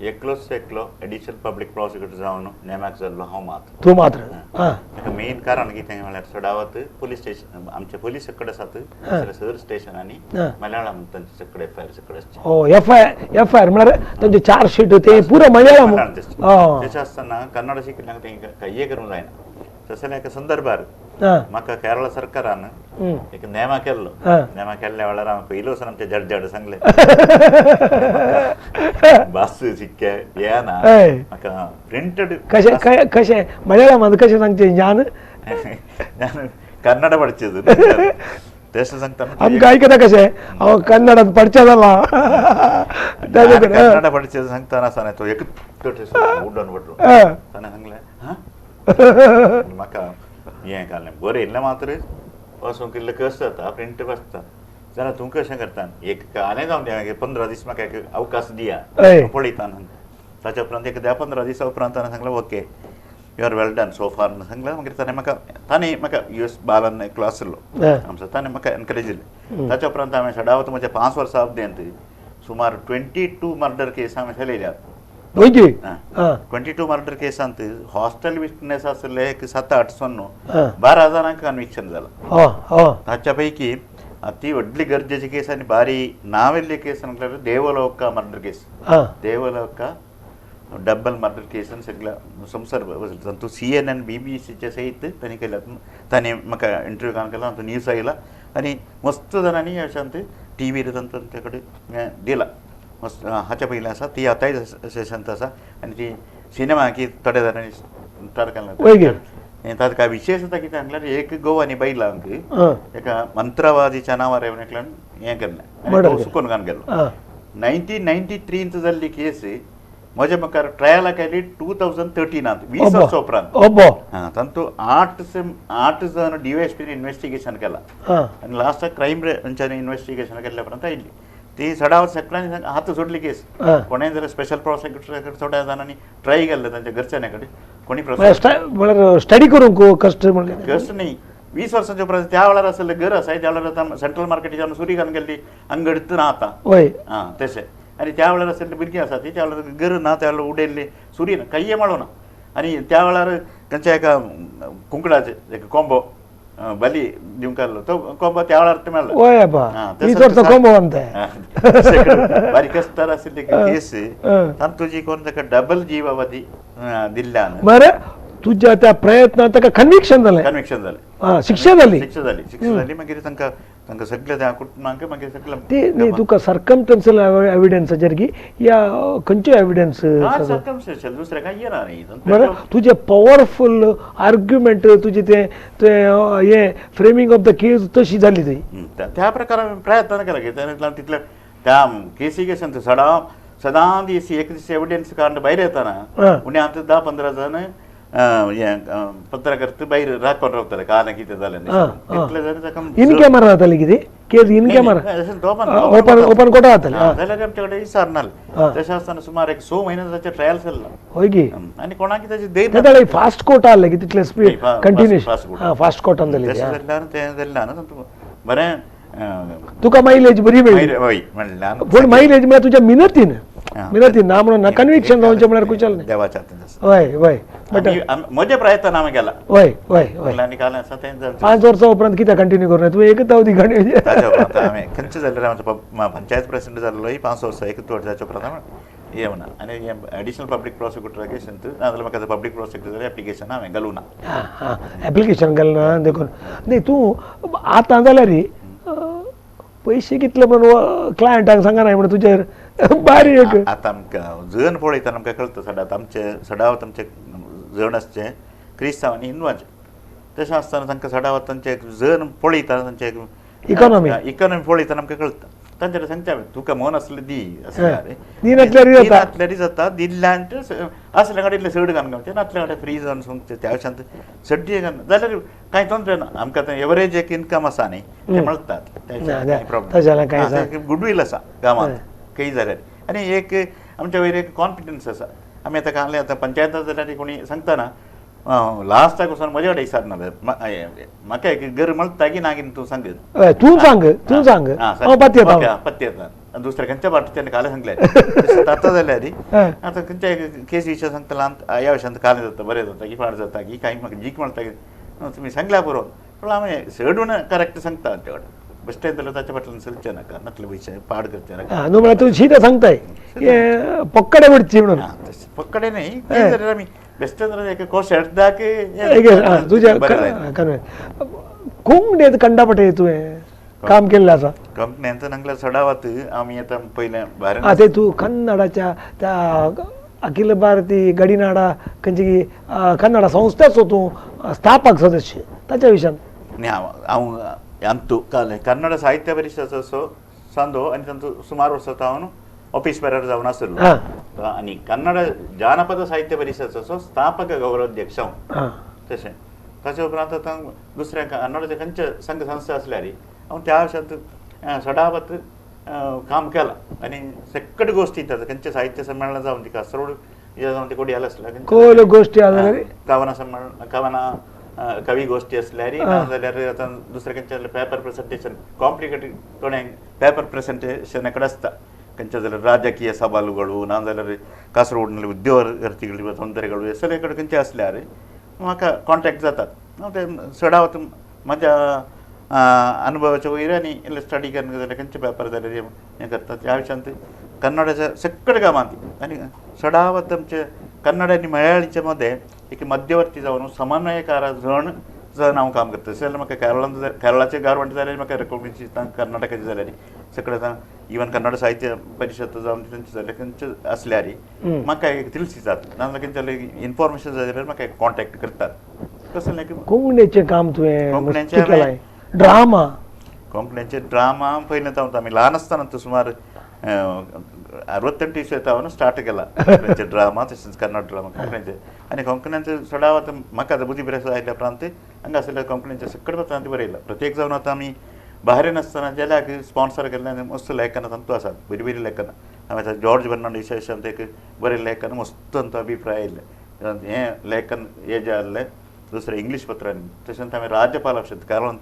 Speaker 2: एकलोच एकलो एडिशनल पब्लीक प्रॉसिक्युटर जावन नेमाक जाल्लो हांव मात.
Speaker 1: तूं मात्र
Speaker 2: ताका मेन कारण कितें म्हळ्यार चडावत पोलीस स्टेशन आमचे पोलीस सगळे आसात सर स्टेशन आनी मलयाळम तांचे सगळे एफ I R सगळे आसचे.
Speaker 1: हो एफ I R म्हळ्यार तांचे चार्जशीट ते पुरो मलयाळम
Speaker 2: तशें आसतना कन्नड शिकिल्ल्यांक तेंकां कांय करूंक जायना. तशें एका संदर्भार म्हाका केरळ सरकारान एक नेमा केल्लो. नेमा केल्ल्या वेळार हांव पयलीं वचून आमच्या जड सांगलें बास शिक्के येना म्हाका प्रिंटेड
Speaker 1: कशें कशें मलयाळमांत कशें सांगचें ज्ञान
Speaker 2: कन्नड पडचें तशें सांगता
Speaker 1: आमकां आयकता कशें हांव कन्नडांत पडचें जाला
Speaker 2: कन्नड पडचें सांगतना आसतना तो एक उड्डून पडलो ताणें सांगलें हां म्हाका हें घालें बरें इल्लें मात्र वचूंक इल्लें कश्ट जाता प्रिंट बसता जाल्यार तूं कशें करता एक आनी जावन 15 दीस म्हाका एक अवकाश दिया पळयता. ताच्या उपरांत एक 10-15 दिसा उपरांत ताणें सांगलें okay you are well done so far म्हणून सांगलें. मागीर ताणें म्हाका ताणें म्हाका यू एस बालन एकलो आसलो आमचो ताणें म्हाका एनकरेज दिलें. ताच्या उपरांत हांवें सडावत म्हज्या 5 वर्सां अवधेंत सुमार 22 मर्डर केस हांवें चलयल्यात. 22 मर्डर केसांत हॉस्टेल विटनेस आसले एक 7-8 सोन्नो 12 जाणांक कन्विक्शन जाला. ताच्या पैकी अति व्हडली गरजेची केस आनी बारी नावेल्ली केस म्हटल्यार Devaloka murder case. Devaloka double murder case आनी सगळ्या संवसार तातूंत CNN BBCच्या सयत तांणी केल्या. तांणी म्हाका इंटरव्यू कान केला, तातूंत न्यूज आयला आनी मस्त जाणांनी अशांत टीव्हीर तांचे कडेन दिला. मस्त हाच्या पयलीं आसा ती आतांय सेशनांत आसा आनी ती सिनेमा की थोड्या जाणांनी स्टार केला. ताका काय विशेषता कितें सांगल्यार एक गोवानी बायलांक एका मंत्रवादीच्या नांवार एकल्यान हें केल्लें सुकोन घालून गेलो. 1993 जाल्ली केस म्हज्या मुखार ट्रायलाक आयली 2013 20 वर्सां उपरांत. हां तातूंत 8 जाण DYSP investigation केलां आनी लास्टाक क्रायम ब्रांचान इन्वेस्टिगेशन केल्ल्या उपरांत आयली ती सडावत सगळ्यांनी हात सोडली केस. कोणें जाल्यार स्पेशल प्रॉसिक्युटरा कडेन थोड्या जाणांनी ट्राय केल्लें तांच्या घरच्यांनी कडेन कोणी
Speaker 1: स्टडी करूंक कश्ट
Speaker 2: कश्ट न्ही. 20 वर्सांच्या उपरांत त्या वेळार आसलें घर आसा त्या वेळार आतां सेंट्रल मार्केटीच्यान सुरी घालून गेल्ली अंगडीत ना आतां आं तशें. आनी त्या वेळार आसलें भुरगीं आसा ती त्या वेळार घर ना त्या वेळार उडयल्ली सुरी ना कांय मेळना. आनी त्या वेळार खंयच्या एका कुंकडाचें एक कोंबो बली दिवंक आसलो तो कोंबो त्या वेळार मेळ्ळो. बारीक कश्टार आशिल्ली केस तातूंत तुजी कोण ताका डबल जीवावधी दिल्ल्यान
Speaker 1: बरें तुज्या त्या प्रयत्नात ताका कन्विक्शन जालें.
Speaker 2: कन्विक्शन जालें,
Speaker 1: शिक्षा जाली.
Speaker 2: शिक्षा जाली. शिक्षा जाली मागीर तांकां तांकां सगळें त्या कुटुंबांक मागीर सगळें
Speaker 1: ते न्ही तुका सर्कमस्टन्शियल एविडन्साचेर की या खंयच्यो एविडन्स
Speaker 2: सर्कमस्टन्शियल दुसरें कांय येना न्ही.
Speaker 1: बरें तुजें पॉवरफूल आर्ग्युमेंट तुजें तें तें हें फ्रेमींग ऑफ the case तशी जाली ती
Speaker 2: त्या प्रकारान प्रयत्न केला की तितले त्या केसी केसान सदां सदां दीस एक दीस एविडन्स काडून भायर येताना उणें आतां 10-15 जाण पत्रकार भायर राखून रावताले काल कितें जालें तितले जाण ताका
Speaker 1: इन कॅमेरा जाताली कितें case in camera open Carta जाताले
Speaker 2: जाल्यार आमचे कडेन विचारनाले. तशें आसतना सुमार एक 6 म्हयने ताचें ट्रायल चल्लां.
Speaker 1: हय की
Speaker 2: आनी कोणाक ताचें धैर्य
Speaker 1: फास्ट कोर्ट आहलें की तितलें स्पीड कंटिन्यूस फास्ट कोर्टान जालें.
Speaker 2: तशें जाल्ल्यान तें जाल्ल्यान बरें
Speaker 1: तुका मायलेज बरी मेळ्ळी.
Speaker 2: हय म्हणल्यार
Speaker 1: पूण मायलेज म्हळ्यार तुज्या मिनतीन मिनतीन ना म्हणून ना कन्विक्शन जावचें म्हळ्यार कुशल न्ही
Speaker 2: देवाच्या हातीन.
Speaker 1: हय हय बट
Speaker 2: म्हज्या प्रयत्न आमी केला.
Speaker 1: हय हय हय
Speaker 2: आनी काल आसा तें
Speaker 1: 5 वर्सां उपरांत कित्याक कंटिन्यू करूं तुवें एकच अवधी कंटिन्यू.
Speaker 2: ताच्या उपरांत हांवें खंयचें जाल्यार आमचो पंचायत प्रेसिडेंट जाल्लो 5 वर्सां एक ताच्या उपरांत हांवें हें म्हणा आनी एडिशनल पब्लीक प्रॉसिक्युटरा केसींत नाजाल्यार म्हाका पब्लीक प्रॉसिक्युटर एप्लिकेशन हांवें घालूं ना.
Speaker 1: हां एप्लिकेशन घालना देखून न्ही तूं आतां जाल्यार पयशे कितले म्हणून क्लायंटांक सांगना म्हणून तुजेर बारीक एक
Speaker 2: आतां आमकां जण पळयतना आमकां कळटा सदांच आमचे सदांच आमचे जण आसचे क्रिस्तांव आनी हिंदवाचे तशें आसतना तांकां सदांच तांचे जण पळयतना तांचे
Speaker 1: इकॉनॉमी
Speaker 2: इकॉनॉमी पळयतना आमकां कळटा. तांचे कडेन सांगता आमी तुका मन आसलें दी अशें
Speaker 1: दिनातल्यार
Speaker 2: जाता दिल्ल्यान आसल्या कडेन इल्लें चड घालून घेवचें नातल्या कडेन फ्री जावन सांगचें त्या विशयांत सड्डी घालून जाल्यार कांय तोंदरे ना. आमकां आतां एवरेज एक इनकम आसा न्ही तें मेळटात प्रॉब्लम गुडवील आसा गांवांत खंय जाल्यार आनी एक आमच्या वयर एक कॉन्फिडन्स आसा. आमी आतां काल आतां पंचायतां जाल्यार कोणी सांगतना लास्टाक वचून म्हजे कडेन विचारना म्हाका एक घर मेळटा की ना की तूं सांग
Speaker 1: तूं सांग तूं सांग हांव पत्येता
Speaker 2: पत्येता दुसऱ्या खंयच्या पार्टीच्यान काल सांगलें आतां जाल्यार आतां खंयच्या केस विशय सांगता ह्या विशयांत काल जाता बरें जाता की पाड जाता की कांय म्हाका जीक मेळटा की तुमी सांगल्या पुरो पूण आमी चड करेक्ट सांगता आमचे कडेन बेश्टें जाल्यार ताच्या फाटल्यान चलचें नाका नातले पयशे पाड करचें नाका.
Speaker 1: न्हू म्हळ्यार तूं शीत सांगताय पक्कडे पडची म्हणून
Speaker 2: पक्कडे न्ही तें जाल्यार आमी बेश्टें जाल्यार एक कोश येता
Speaker 1: तुज्या कोंकणींत कंडापटे तुवें काम केल्लें आसा.
Speaker 2: कंपन्यांत नांगल्यार सडावात आमी आतां पयलें भायर
Speaker 1: आं ते तूं कन्नडाच्या त्या अखिल भारतीय गडिनाडा खंयची कन्नडा संस्थेचो तूं स्थापक सदस्य ताच्या विशयान
Speaker 2: न्ही हांव अंतू कन्नड साहित्य परिषदेचो सांदो आनी तांचो सुमार वर्सां हांव ऑफिस बेरर जावन आसलो आनी कन्नड जानपद साहित्य परिषदेचो स्थापक गौरवाध्यक्ष हांव. तशें ताचे उपरांत आतां दुसऱ्या कन्नडाचे खंयचे संघ संस्था आसल्यार हांव त्या विशयांत सदांच काम केलां. आनी सकट गोष्टी येतात खंयचे साहित्य संमेलन जावन ती कासरोड जावन ते कोडी आसला
Speaker 1: कोल गोष्टी आसले
Speaker 2: कवना संमेलन कवना कवी गोष्टी असल्यार ना जाल्यार आतां दुसरे खंयचे पेपर प्रेझेंटेशन कॉम्प्लिकेटेड थोडे पेपर प्रेझेंटेशन कडेन आसता खंयचे जाल्यार ರಾಜಕೀಯ ಸವಾಲುಗಳು ना जाल्यार कासरगोडನಲ್ಲಿ ಉದ್ಯೋಗಾರ್ಥಿಗಳಿಗೆ ತೊಂದರೆಗಳು ಎಸಲೆ ಕಡೆ खंयचे असल्यार म्हाका कॉन्टॅक्ट जातात ते चडावत म्हज्या अनुभवाच्या वयर आनी इल्लें स्टडी करून जाल्यार खंयचे पेपर जाल्यार हें करतात ह्या विशयांत कन्नडाच्या सकट गांवांत आनी चडावत आमचे कन्नड आनी मलयाळीच्या मध्ये एक मध्यवर्ती जावन समन्वयकार जण जावन हांव काम करता. तशें जाल्यार म्हाका केरळांत केरळाचे गव्हर्मेंट जाल्यार म्हाका रेकॉग्निशन कर्नाटकाचे जाल्यार सगळें आतां इवन कन्नड साहित्य परिशद जावन तेंचे जाल्यार खंयचे आसल्यार म्हाका एक तिळसी जाता नाजाल्यार खंयचे इन्फॉर्मेशन जाय जाल्यार म्हाका कॉन्टॅक्ट करतात. तशें
Speaker 1: कोंकणीचें काम तुवें केलां ड्रामा
Speaker 2: कोंकणीचे ड्रामा पयलें तावन आमी ल्हान आसतना सुमार 68 इस्वेतावन स्टार्ट केला कोंकणीचे ड्रामा तशेंच कन्नड ड्रामा कोंकणीचे आनी कोंकण्याचे चडावत म्हाका आतां बुद्धी प्रेस आयल्या उपरांत हांगा आसल्या कोंकणीचे सकट पत्रांत बरयला प्रत्येक जावन आतां आमी बाहेर नासतना जेल्याक स्पॉन्सर केल्ल्यान मस्त लेखन तांतू आसात बरी बरी लेखनां. हांवें आतां जॉर्ज फर्नांडीस एक बरें लेखन मस्त तांचो अभिप्राय आयिल्लें हें लेखन हें जें आहलें दुसरें इंग्लीश पत्रांनी. तशेंच हांवें राज्यपाल कारण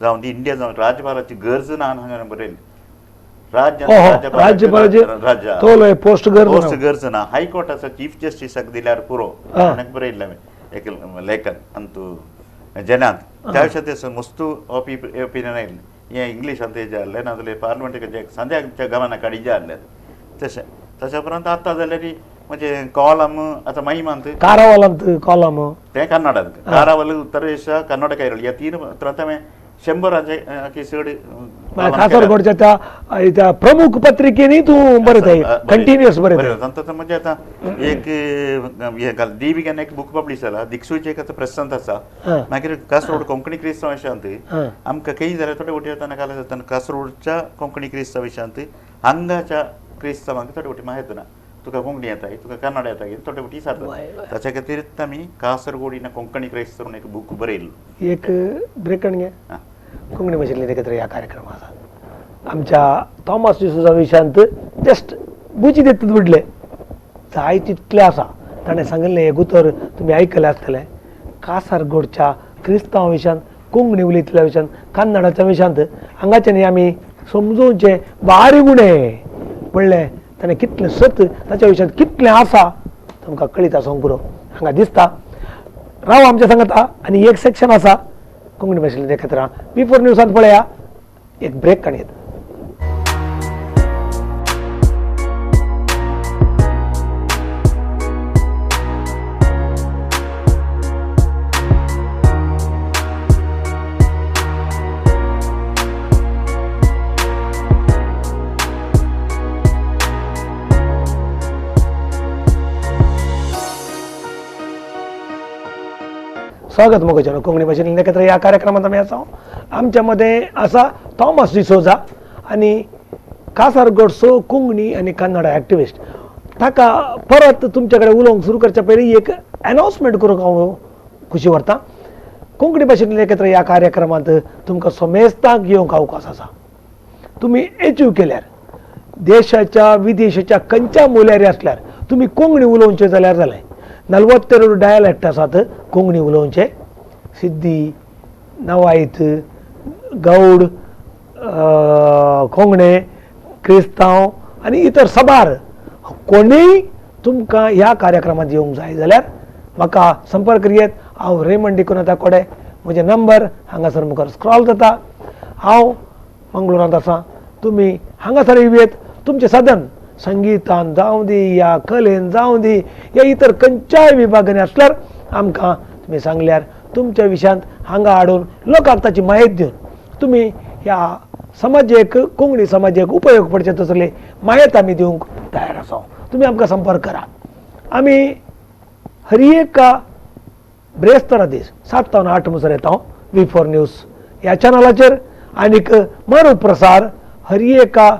Speaker 2: जावन ती इंडिया जावन राज्यपालाची गरज ना हांगा बरयली
Speaker 1: पोस्ट
Speaker 2: गरज ना हायकोर्टाचो चीफ जस्टिसाक दिल्यार पुरो बरयल्लें हांवें एक लेखन अंतू जेन्नात त्या विशयान मस्त ओपिनियन आयिल्लें हें इंग्लिशांत हें जाल्लें नाजाल्यार पार्लमेंट संध्या गमना काडी जाल्लें. तशें तशें उपरांत आतां जाल्यार म्हणजे कॉलम आतां महिमांत
Speaker 1: कारावलांत कॉलम तें
Speaker 2: कन्नडांत कारावल उत्तर एशिया कन्नड कैरळ ह्या तीन पत्रांत हांवें 100 चड
Speaker 1: कासरगोडच्या त्या प्रमुख पत्रिकेनी तूं बरयता कंटिन्युअस बरयता.
Speaker 2: तांतूत म्हणजे आतां एक हें दीपिकान एक बूक पब्लिश जाला दिक्सूची एक आतां प्रसंत आसा. मागीर कासरगोड कोंकणी क्रिस्तांव विशयांत आमकां खंय जाल्यार थोडे वटी वतना काल जाता कासरगोडच्या कोंकणी क्रिस्तांव विशयांत हांगाच्या क्रिस्तांवांक थोडे वटी माहिती ना तुका कोंकणी येता तुका कन्नड येता थोडे वटी विचारता. ताच्या खातीर आमी कासरगोडीन कोंकणी क्रिस्तांव म्हणून एक बूक बरयल्लो.
Speaker 1: एक ब्रेक घे. कोंकणी भाशेंतले एकत्र ह्या कार्यक्रम आसा आमच्या थॉमस डिसोजा विशयांत जस्ट बुजी देत बुडले जाय तितलें आसा. ताणें सांगिल्लें एक उतर तुमी आयकलें आसतलें कासरगोडच्या क्रिस्तांव विशयांत कोंकणी उलयतल्या विशयांत कन्नडाच्या विशयांत हांगाच्यान आमी समजोवचें बारीक उणें म्हणलें ताणें कितलें सत ताच्या विशयांत कितलें आसा तुमकां कळीत आसूंक पुरो हांगा दिसता. राव आमच्या सांगता आनी एक सेक्शन आसा कोंकणी भाशेंतले एकत्र बी4 न्यूजांत पळया एक ब्रेक काडयेत. स्वागत मोगोजन कोंकणी भाशेंतल्यान एकत्र ह्या कार्यक्रमांत आमी आसा. आमच्या मदें आसा थॉमस डिसोजा आनी कासरगोडचो कोंकणी आनी कन्नडा एक्टिविस्ट. ताका परत तुमचे कडेन उलोवंक सुरू करच्या पयलीं एक अनावन्समेंट करूंक हांव खुशी व्हरता. कोंकणी भाशेंतल्यान एकत्र ह्या कार्यक्रमांत तुमकां समेस्तांक येवंक अवकाश आसा. तुमी एचीव केल्यार देशाच्या विदेशाच्या खंयच्या मुल्यारी आसल्यार तुमी कोंकणी उलोवचें जाल्यार जालें. 42 डायलॅक्ट आसात कोंकणी उलोवचे सिद्दी नवायत गौड कोंगणे क्रिस्तांव आनी इतर सबार. कोणूय तुमकां ह्या कार्यक्रमांत येवंक जाय जाल्यार म्हाका संपर्क करयेत. हांव रेमंड डिकुन्हा कोडे. म्हजें नंबर हांगासर मुखार स्क्रॉल जाता. हांव मंगळुरांत आसा. तुमी हांगासर येवयेत. तुमचें साधन संगीतान जावं दी या कलेन जावं दी या इतर खंयच्याय विभागांनी आसल्यार आमकां तुमी सांगल्यार तुमच्या विशयांत हांगा हाडून लोकांक ताची म्हायती दिवन तुमी ह्या समाजेक कोंकणी समाजेक उपयोग पडचे तसले म्हायती आमी दिवंक तयार आसा. तुमी आमकां संपर्क करा. आमी हर एका ब्रेस्तारा दीस 7 ते 8 म्हणसर येता V4 news ह्या चॅनलाचेर आनीक मरुप्रसार हर एका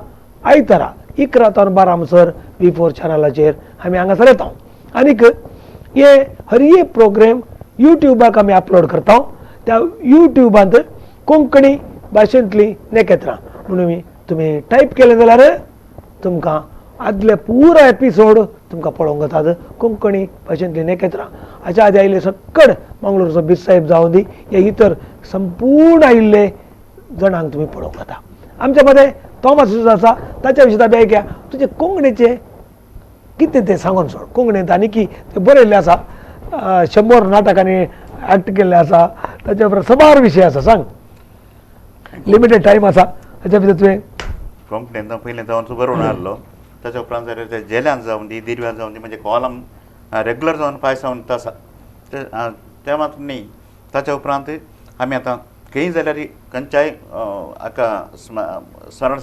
Speaker 1: आयतारा 11 ते 12 म्हणसर V4 चॅनलाचेर आमी हांगासर येता. आनीक हे हर एक प्रोग्राम युट्यूबाक आमी अपलोड करता. त्या युट्यूबांत कोंकणी भाशेंतली नखेत्रां म्हणून तुमी टायप केलें जाल्यार तुमकां आदले पुरा एपिसोड तुमकां पळोवंक जातात कोंकणी भाशेंतली नेकेत्रां. हाच्या आदी आयिल्ले सकड मंगळूरचो बीस साहेब जावं दी हे इतर संपूर्ण आयिल्ले जाणांक तुमी पळोवंक जाता. आमच्या मदें थॉमस डिसोजा आसा, ताच्या विशीं आमी आयकया. तुजें कोंकणीचें कितें तें सांगून सोड. कोंकणींत आनी की तें बरयल्लें आसा, 100 नाटकांनी एक्ट केल्लें आसा, ताच्या उपरांत सबार विशय आसा. सांग, लिमिटेड टायम आसा, हाच्या भितर तुवें
Speaker 2: कोंकणींत पयलीं जावन बरोवन हाडलो. ताच्या उपरांत जाल्यार ते जेल्यान जावन दी, दिर्व्यान जावन दी, म्हणजे कॉलम रेगुलर जावन पायस जावन आसा तें मात्र न्ही. ताच्या उपरांत आमी आतां खंय जाल्यार खंयच्याय हाका स्मरण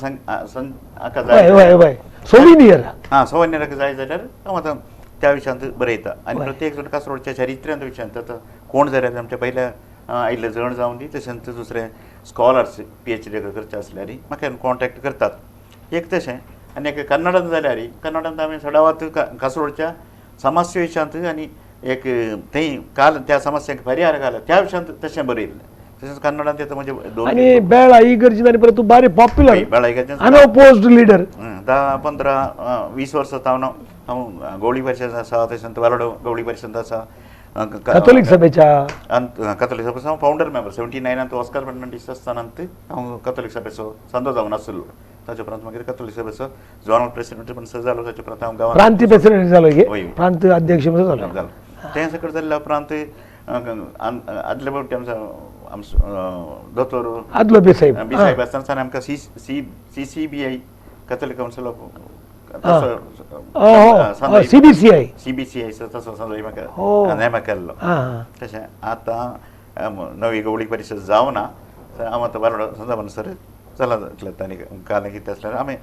Speaker 2: हाका
Speaker 1: जाय सोविनियर,
Speaker 2: हां सोविनियराक जाय जाल्यार हांव आतां त्या विशयांत बरयता. आनी प्रत्येक जाण कासरोडच्या चरित्र्यांत विशयांत आतां कोण जाल्यार आमच्या पयल्या आयिल्ले जण जावन दी, तशेंच दुसरे स्कॉलर्स PhD करचे आसल्यार म्हाका कॉन्टेक्ट करतात. एक तशें आनी एक कन्नडांत जाल्यार कन्नडांत आमी सडावात कासरोडच्या समस्या विशयांत आनी एक थंय काल त्या समस्यांक परिहार घाला त्या विशयांत तशें बरयल्लें. तशेंच कन्नडांत येता म्हणजे दोन
Speaker 1: आनी बेळा ही गरजेन आनी परत तूं बारी पॉप्युलर
Speaker 2: बेळा ही गरजेन
Speaker 1: अनओपोज्ड लिडर.
Speaker 2: 10, 15, 20 वर्सां जावन हांव गवळी परिशद आसा, तशेंच वालोडो गवळी परिशद आसा,
Speaker 1: कॅथोलीक सभेच्या
Speaker 2: कॅथोलीक सभेचो हांव फावंडर मेंबर. 79 ऑस्कर फर्नांडीस आसतना हांव कॅथोलीक सभेचो संदो जावन आसलो. ताच्या उपरांत मागीर कॅथोलीक सभेचो झोनल प्रेसिडेंट पण जालो. ताच्या उपरांत हांव गांवांत
Speaker 1: प्रांतीय प्रेसिडेंट जालो, प्रांत अध्यक्ष जालो.
Speaker 2: तें सगळें जाल्ल्या उपरांत आदले फावटी आमचो आमचो दोतोर
Speaker 1: आदलो बी साहेब
Speaker 2: आसतना आमकां CCBI Catholic council of CBCI तसो म्हाका नेमा केल्लो. तशें आतां नवी गवळी परिशद जावना, हांव आतां बारडो संदा म्हणसर चला आनी काल कितें आसल्यार आमी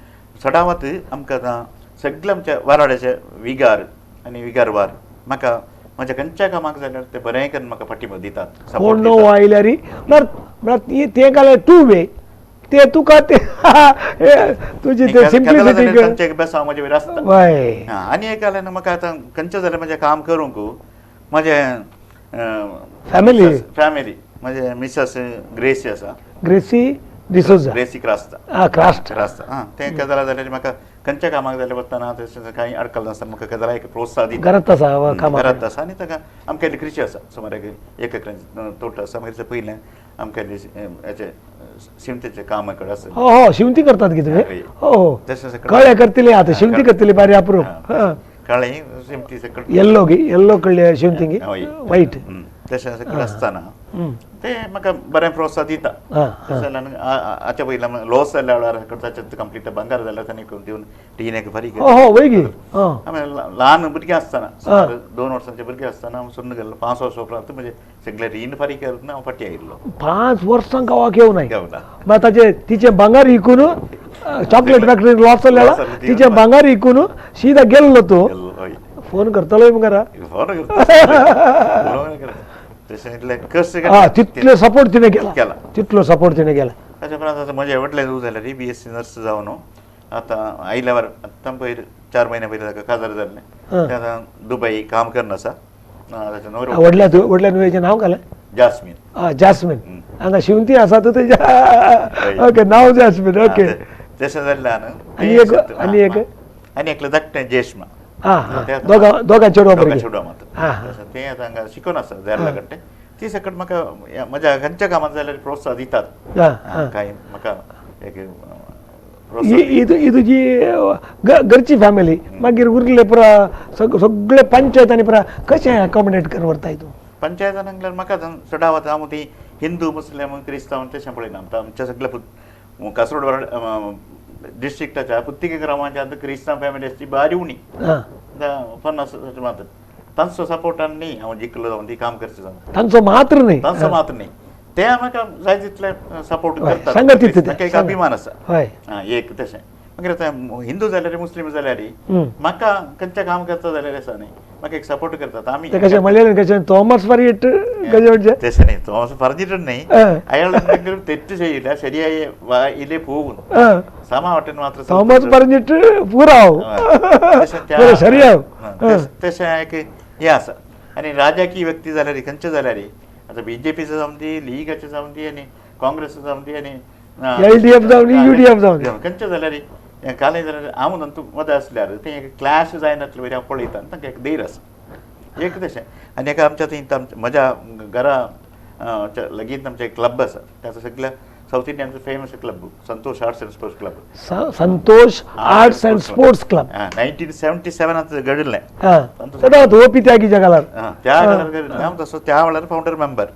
Speaker 2: सडावात आमकां आतां सगळे आमच्या वाराड्याचे विगार आनी विगारवार म्हाका म्हज्या खंयच्या कामाक जाल्यार ते बरें करून म्हाका फाटीं दितात.
Speaker 1: कोण णव आयल्यार म्हळ्यार तें घाल्यार टू वे ते तुका ते तुजी ते सिम्प्लिसिटी
Speaker 2: तांचे बेसांव म्हजे वयर आसता. आनी एक जाल्यार म्हाका आतां खंयचें जाल्यार म्हजें काम करूंक म्हजें
Speaker 1: फॅमिली
Speaker 2: फॅमिली म्हजें मिसेस ग्रेसी आसा,
Speaker 1: ग्रेसी डिसोजा,
Speaker 2: ग्रेसी क्रास्ता,
Speaker 1: आं क्रास्ट
Speaker 2: क्रास्ता. आं तें केदला जाल्यार म्हाका खंयच्या कामाक जाल्यार वतना तशें कांय अडकल नासतना म्हाका केदला एक प्रोत्साहन दिता.
Speaker 1: घरांत आसा कामाक,
Speaker 2: घरांत आसा. आनी ताका आमकां कृशी आसा, सुमार एक एकरांचें तोट आसा. मागीर पयलें आमकां हेचें शिमतेचें काम कडेन आसा.
Speaker 1: हो हो, शिमती करतात की तुमी? हो हो, कळ्ळे करतली आतां, शिमती करतली बारी अप्रूप.
Speaker 2: कळ्ळें शिमती सकट
Speaker 1: येल्लो गी येल्लो कळ्ळे शिमती वायट
Speaker 2: तशें सगळें आसतना ते म्हाका बरें प्रोत्साहन दिता. हाच्या पयलीं लॉस जाल्ल्या वेळार ताचें कंप्लीट भांगर जाल्यार ताणें दिवन टीन एक फारीक. आमी ल्हान भुरगीं आसतना सुमार 2 वर्सांचे भुरगें आसतना हांव सोडून गेल्लो. 5 वर्सां उपरांत म्हणजे सगळें रीण फारीक करून हांव फाटीं आयिल्लो.
Speaker 1: 5 वर्सां गांवाक येवनाय मागीर ताचें तिचें भांगर इकून चॉकलेट फॅक्टरी लॉस जाल्या, तिचें भांगर इकून सीधा गेल्लो तूं. फोन करतलो मुखार
Speaker 2: फोन करता
Speaker 1: तितलो सपोर्ट तिणें केला, तितलो सपोर्ट तिणें केला.
Speaker 2: ताच्या उपरांत आतां म्हजें व्हडलें धूव जाल्यार BSc nurse जावन आतां आयल्यावर आतां पयर 4 म्हयन्या पयलीं ताका काजार जाल्लें. तें आतां दुबय काम करून आसा.
Speaker 1: व्हडल्या व्हडल्या नुवेचें नांव घालें
Speaker 2: जास्मीन.
Speaker 1: आं जास्मीन, हांगा शिवंती आसा तर तेजें ओके नांव जास्मीन. ओके
Speaker 2: तशें जाल्ल्यान
Speaker 1: आनी एक आनी एक
Speaker 2: आनी एकलें धाकटें जेश्मा.
Speaker 1: आं दोगां दोगां चेडवां
Speaker 2: दोगां चेडवां मात तें आतां हांगा शिकून आसा देरला कडे. ती सकट म्हाका म्हज्या खंयच्या कामांत जाल्यार प्रोत्साहन दितात. कांय म्हाका एक
Speaker 1: ही तुजी घरची फॅमिली. मागीर उरले पुरा सगळे पंचायत आनी पुरा कशें अकोमोडेट करून व्हरताय तूं?
Speaker 2: पंचायतान म्हणल्यार म्हाका चडावत हांव ती हिंदू मुस्लिम क्रिस्तांव तशें पळयना. आमच्या सगळ्या कासरोड डिस्ट्रिक्टाच्या पुत्तिके ग्रामाच्या आतां क्रिस्तांव फॅमिली आसची बारी उणी 50 मात्र. तांचो सपोर्टान न्ही हांव जिखलो जावन ती काम करचें जावन
Speaker 1: तांचो मात्र न्ही,
Speaker 2: तांचो मात्र न्ही, ते म्हाका जाय तितले सपोर्ट करतात. म्हाका एक अभिमान आसा. एक तशें मागीर आतां हिंदू जाल्यार मुस्लीम जाल्यार म्हाका खंयचें काम करता जाल्यार आसा न्ही म्हाका एक सपोर्ट करतात. आमी
Speaker 1: कशें म्हणलें कशें തോമസ് പറഞ്ഞിട്ട്
Speaker 2: തെറ്റ് നെയ് തോമസ് പറഞ്ഞിട്ടുണ്ടേ അയാൾ എന്തെങ്കിലും തെറ്റ് ചെയ്യില്ല, ശരിയായ വായിലേ പോകുന്നു. സമവട്ടൻ മാത്രം
Speaker 1: തോമസ് പറഞ്ഞിട്ട് പൂരാവും ശരിയാവും.
Speaker 2: तशें एक हें आसा. आनी राजकीय व्यक्ती जाल्यार खंयचे जाल्यार आतां बीजेपीचो जावं दी, लिगाचे जावं दी, आनी काँग्रेस जावं दी, आनी
Speaker 1: LDF जावं दी, UDF जावं दी,
Speaker 2: खंयचे जाल्यार काले जाल्यार हांव नंतर मदें आसल्यार तें एक क्लॅश जायनातले वयर हांव पळयता आनी तांकां एक धैर्य आसा एक तशें. आनी एका आमच्या थंय म्हज्या घरा लगीन आमचें एक क्लब आसा ताचो सगळ्या south इंडियनचो famous club Santosh arts and sports club.
Speaker 1: Santosh arts and sports club
Speaker 2: 1977 घडिल्लें.
Speaker 1: OP त्यागी जगाला
Speaker 2: त्या वेळार घडिल्लें. हांव तसो त्या वेळार फावंडर मेंबर.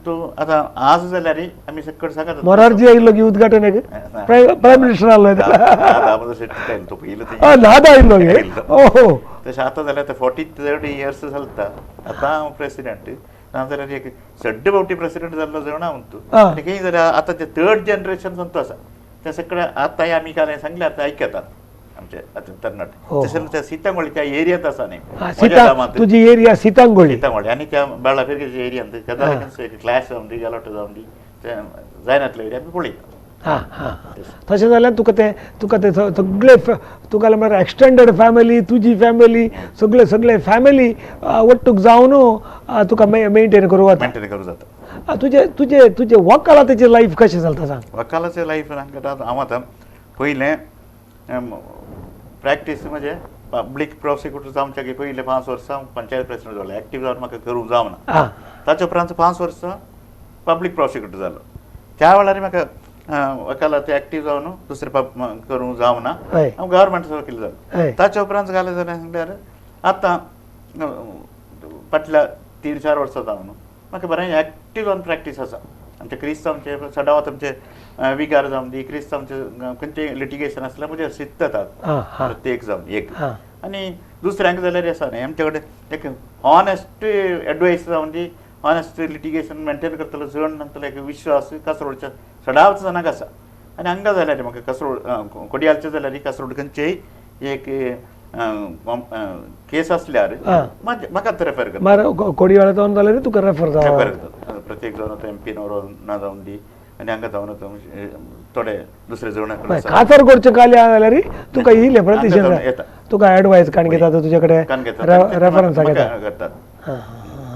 Speaker 2: तू आतां आज जाल्यार आमी सकट सांगता
Speaker 1: मोरारजी आयिल्लो की उद्घाटन प्रायम मिनिस्टर आयलो
Speaker 2: तो पयलो
Speaker 1: नादा आयिल्लो ओहो.
Speaker 2: तशें आतां जाल्यार आतां 43 इयर्स चलता. आतां हांव प्रेसिडेंट ना जाल्यार एक सड्डे फावटी प्रेसिडेंट जाल्लो जाणा हांव तूं. आनी खंय जाल्यार आतां ते थर्ड जनरेशन संतो आसा ते सगळे आतांय आमी काल सांगलें आतां आयकतात आमचे आतां तरणाटे. तशें त्या सीतांगोळीच्या एरियांत आसा न्ही
Speaker 1: तुजी एरिया सीतांगोळी.
Speaker 2: सीतांगोळी आनी त्या बाळा फिरगेच्या एरियांत केदार एक क्लॅश जावन दी गलाटो जावन दी ते जायनातले एरिया आमी पळयता.
Speaker 1: हां हां तशें जाल्यार तुका तें तुका तें सगळे तुका म्हळ्यार एक्सटेंडेड फॅमिली तुजी फॅमिली सगळे सगळे फॅमिली ಒಟ್ಟುಗ್ जावन तुका मेंटेन करूं वता.
Speaker 2: मेंटेन करूं जाता.
Speaker 1: तुजे तुजे तुजे वकालातेचें लायफ कशें चलता सांग.
Speaker 2: वकालाचें लायफ हांव आतां पयलें प्रॅक्टीस म्हणजे पब्लीक प्रॉसिक्युटर जावच्या पयलें 5 वर्सां हांव पंचायत प्रेसिडेंट जालो. एक्टीव जावन म्हाका करूंक जावना. ताच्या उपरांत 5 वर्सां पब्लीक प्रॉसिक्युटर जालो. त्या वेळार म्हाका वकालात एक्टीव जावन दुसरें करूंक जावना. हांव गव्हर्मेंट वकील जालो. ताच्या उपरांत घालें जाल्यार सांगल्यार आतां फाटल्या 3-4 वर्सां जावन म्हाका बरें एक्टीव जावन प्रॅक्टीस आसा. आमचे क्रिस्तांवचे सडावत आमचे विगार जावन दी क्रिस्तांवचे खंयचें लिटिगेशन आसल्यार म्हजेर शिकतात प्रत्येक जावन एक. आनी दुसऱ्यांक जाल्यार आसा न्ही आमचे कडेन एक ऑनेस्ट एडवायस जावन दी ऑनेस्ट लिटिगेशन मेंटेन करतलो जण नासतलो एक विश्वास कासरोडच्या सडावत जाणांक आसा. आनी हांगा जाल्यार म्हाका कासरोड कोडियालचें जाल्यार कासरोड खंयचेय एक केस आसल्यार म्हाका रेफर करता.
Speaker 1: कोडियाळ जावन जाल्यार तुका रेफर
Speaker 2: करता प्रत्येक जावन आतां एम पी नवरो ना जावन दी आनी हांगा जावन आतां थोडे दुसरे जण
Speaker 1: कासरगोडचें काली जाल्यार तुका येयलें प्रतिशेन तुका एडवायस काण घेता तुजे कडेन रेफरन्स
Speaker 2: करतात.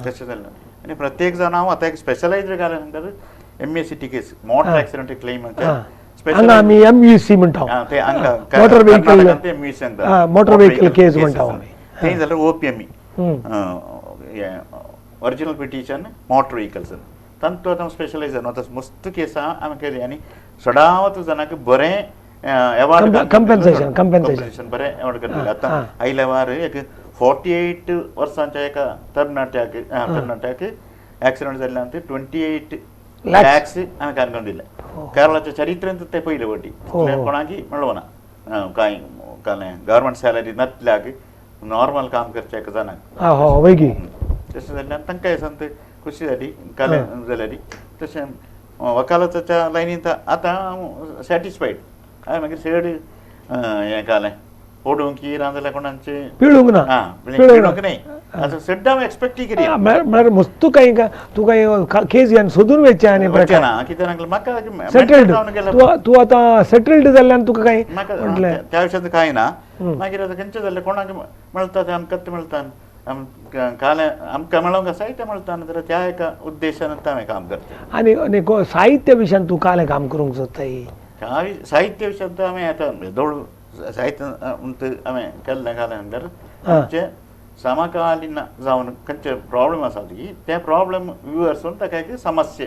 Speaker 2: तशें जालें आनी प्रत्येक जाण हांव आतां एक स्पेशलायज्ड घालें म्हणटात MACT case motor accident claim
Speaker 1: हांगा आमी MUC म्हणटा
Speaker 2: ते हांगा
Speaker 1: motor vehicle motor vehicle case म्हणटा आमी.
Speaker 2: थंय जाल्यार OPME original petition motor vehicles तांतूत आतां स्पेशलायज जावन आतां मस्त केस आमी केली आनी सदांच जाणांक बरें एवॉर्ड
Speaker 1: कंपेन्सेशन कंपेन्सेशन
Speaker 2: बरें एवॉर्ड करतले. आतां आयल्या वार एक 48 वर्सांच्या एका तरणाट्याक एक्सिडंट जाल्ल्यान ते 28 lakhs हांवें कानून दिले. केरळाच्या चरित्रेंत ते पयले फावटी कोणाकी मेळना कांय कांय गव्हर्मेंट सॅलरी नातल्याक नॉर्मल काम करच्या एका जाणांक तशें जाल्ल्यान तांकां सांत खुशी जाली काले जाल्यार तशें वकालताच्या लायनींत आतां हांव सॅटिस्फायड. हांवें मागीर चड हें कालें पडूंक की ना जाल्यार कोणाचें
Speaker 1: पिळूंक ना
Speaker 2: पिळूंक न्हय आतां सद्दां हांव एक्सपेक्टूय करी
Speaker 1: म्हळ्यार मस्तू कांय तुका केस घेवन सोदून वयचें आनी
Speaker 2: ना कितें म्हाका
Speaker 1: सेटल्ड तूं आतां सेटल्ड जाल्ल्यान तुका कांय
Speaker 2: म्हाका त्या विशयांत कांय ना. मागीर आतां खंयचें जालें कोणाक मेळटा तें आमकां मेळटा काल आमकां मेळोंक आसाय तें मेळटा ना जाल्यार त्या एका उद्देशान हांवें काम करता.
Speaker 1: आनी आनी साहित्य विशयान तूं कालें काम करूंक सोदताय?
Speaker 2: साहित्य विशयांत हांवें आतां दोळ साहित्य म्हणटा हांवें केल्लें कालें म्हणल्यार आमचें समकालीन जावन खंयचे प्रॉब्लम आसा की ते प्रॉब्लम व्युअर्स ताका एक समस्या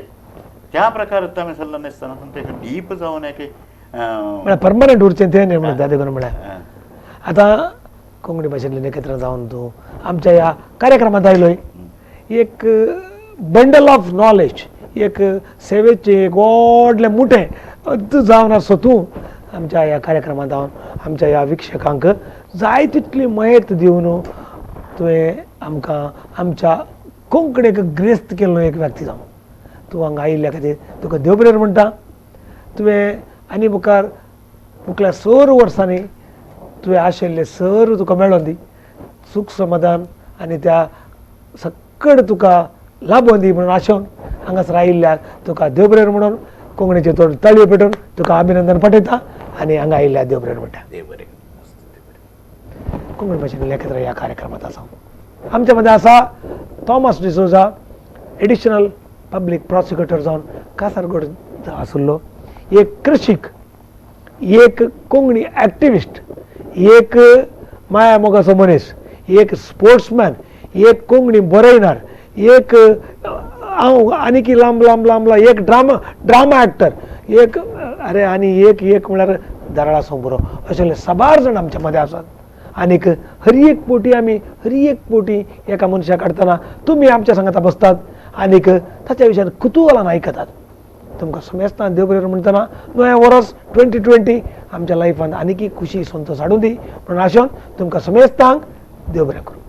Speaker 2: त्या प्रकार आमी सल्लो नासतना एक डीप जावन एक
Speaker 1: म्हळ्यार परमनंट उरचें तें न्ही म्हणटा देखून म्हळ्यार आतां कोंकणी भाशेंतलें एकत्र जावन तूं आमच्या ह्या कार्यक्रमांत आयलोय एक बंडल ऑफ नॉलेज एक सेवेचें एक व्हडलें मोठें जावन आसो तूं आमच्या ह्या कार्यक्रमांत जावन आमच्या ह्या विक्षकांक जाय तितली मयत दिवन तुवें आमकां आमच्या कोंकणीक ग्रेस्त केल्लो एक व्यक्ती जावन तूं हांगा आयिल्ल्या खातीर तुका देव बरें म्हणटा. तुवें आनी मुखार मुखल्या 100 वर्सांनी तुवें आशिल्लें सर तुका मेळोन दी सूख समाधान आनी त्या सक्कड तुका लाबोन दी म्हणून आशेवन हांगासर आयिल्ल्याक तुका देव बरें म्हणून कोंकणीचे तोड ताळयो पेटोवन तुका अभिनंदन पाठयता आनी हांगा आयिल्ल्या देव बरें म्हणटा. कोंकणी भाशेन एकत्र ह्या कार्यक्रमांत आसा आमच्या मदें आसा Thomas D'Souza additional public prosecutor जावन कासारगोड आशिल्लो एक कृशीक एक कोंकणी एक्टिविस्ट, एक माया मोगाचो मनीस, एक स्पोर्ट्समॅन, एक कोंकणी बरयणार, एक हांव आनीकी लांब लांब लांब लांब, एक ड्रामा ड्रामा एक्टर, एक अरे आनी एक एक म्हळ्यार धाराळाचो बरो, अशे साबार जाण आमच्या मदें आसात. आनीक हर एक पोटी आमी हर एक पोटी एका मनशाक काडटना तुमी आमच्या सांगाता बसतात आनीक ताच्या विशयान कुतुहलान आयकतात. तुमकां समेस्तान देव बरें म्हणटना नवें वर्स 2020 आमच्या लायफान आनीकी खुशी संतोश हाडूं दी म्हणून आशेवन तुमकां समेस्तांक देव बरें करूं.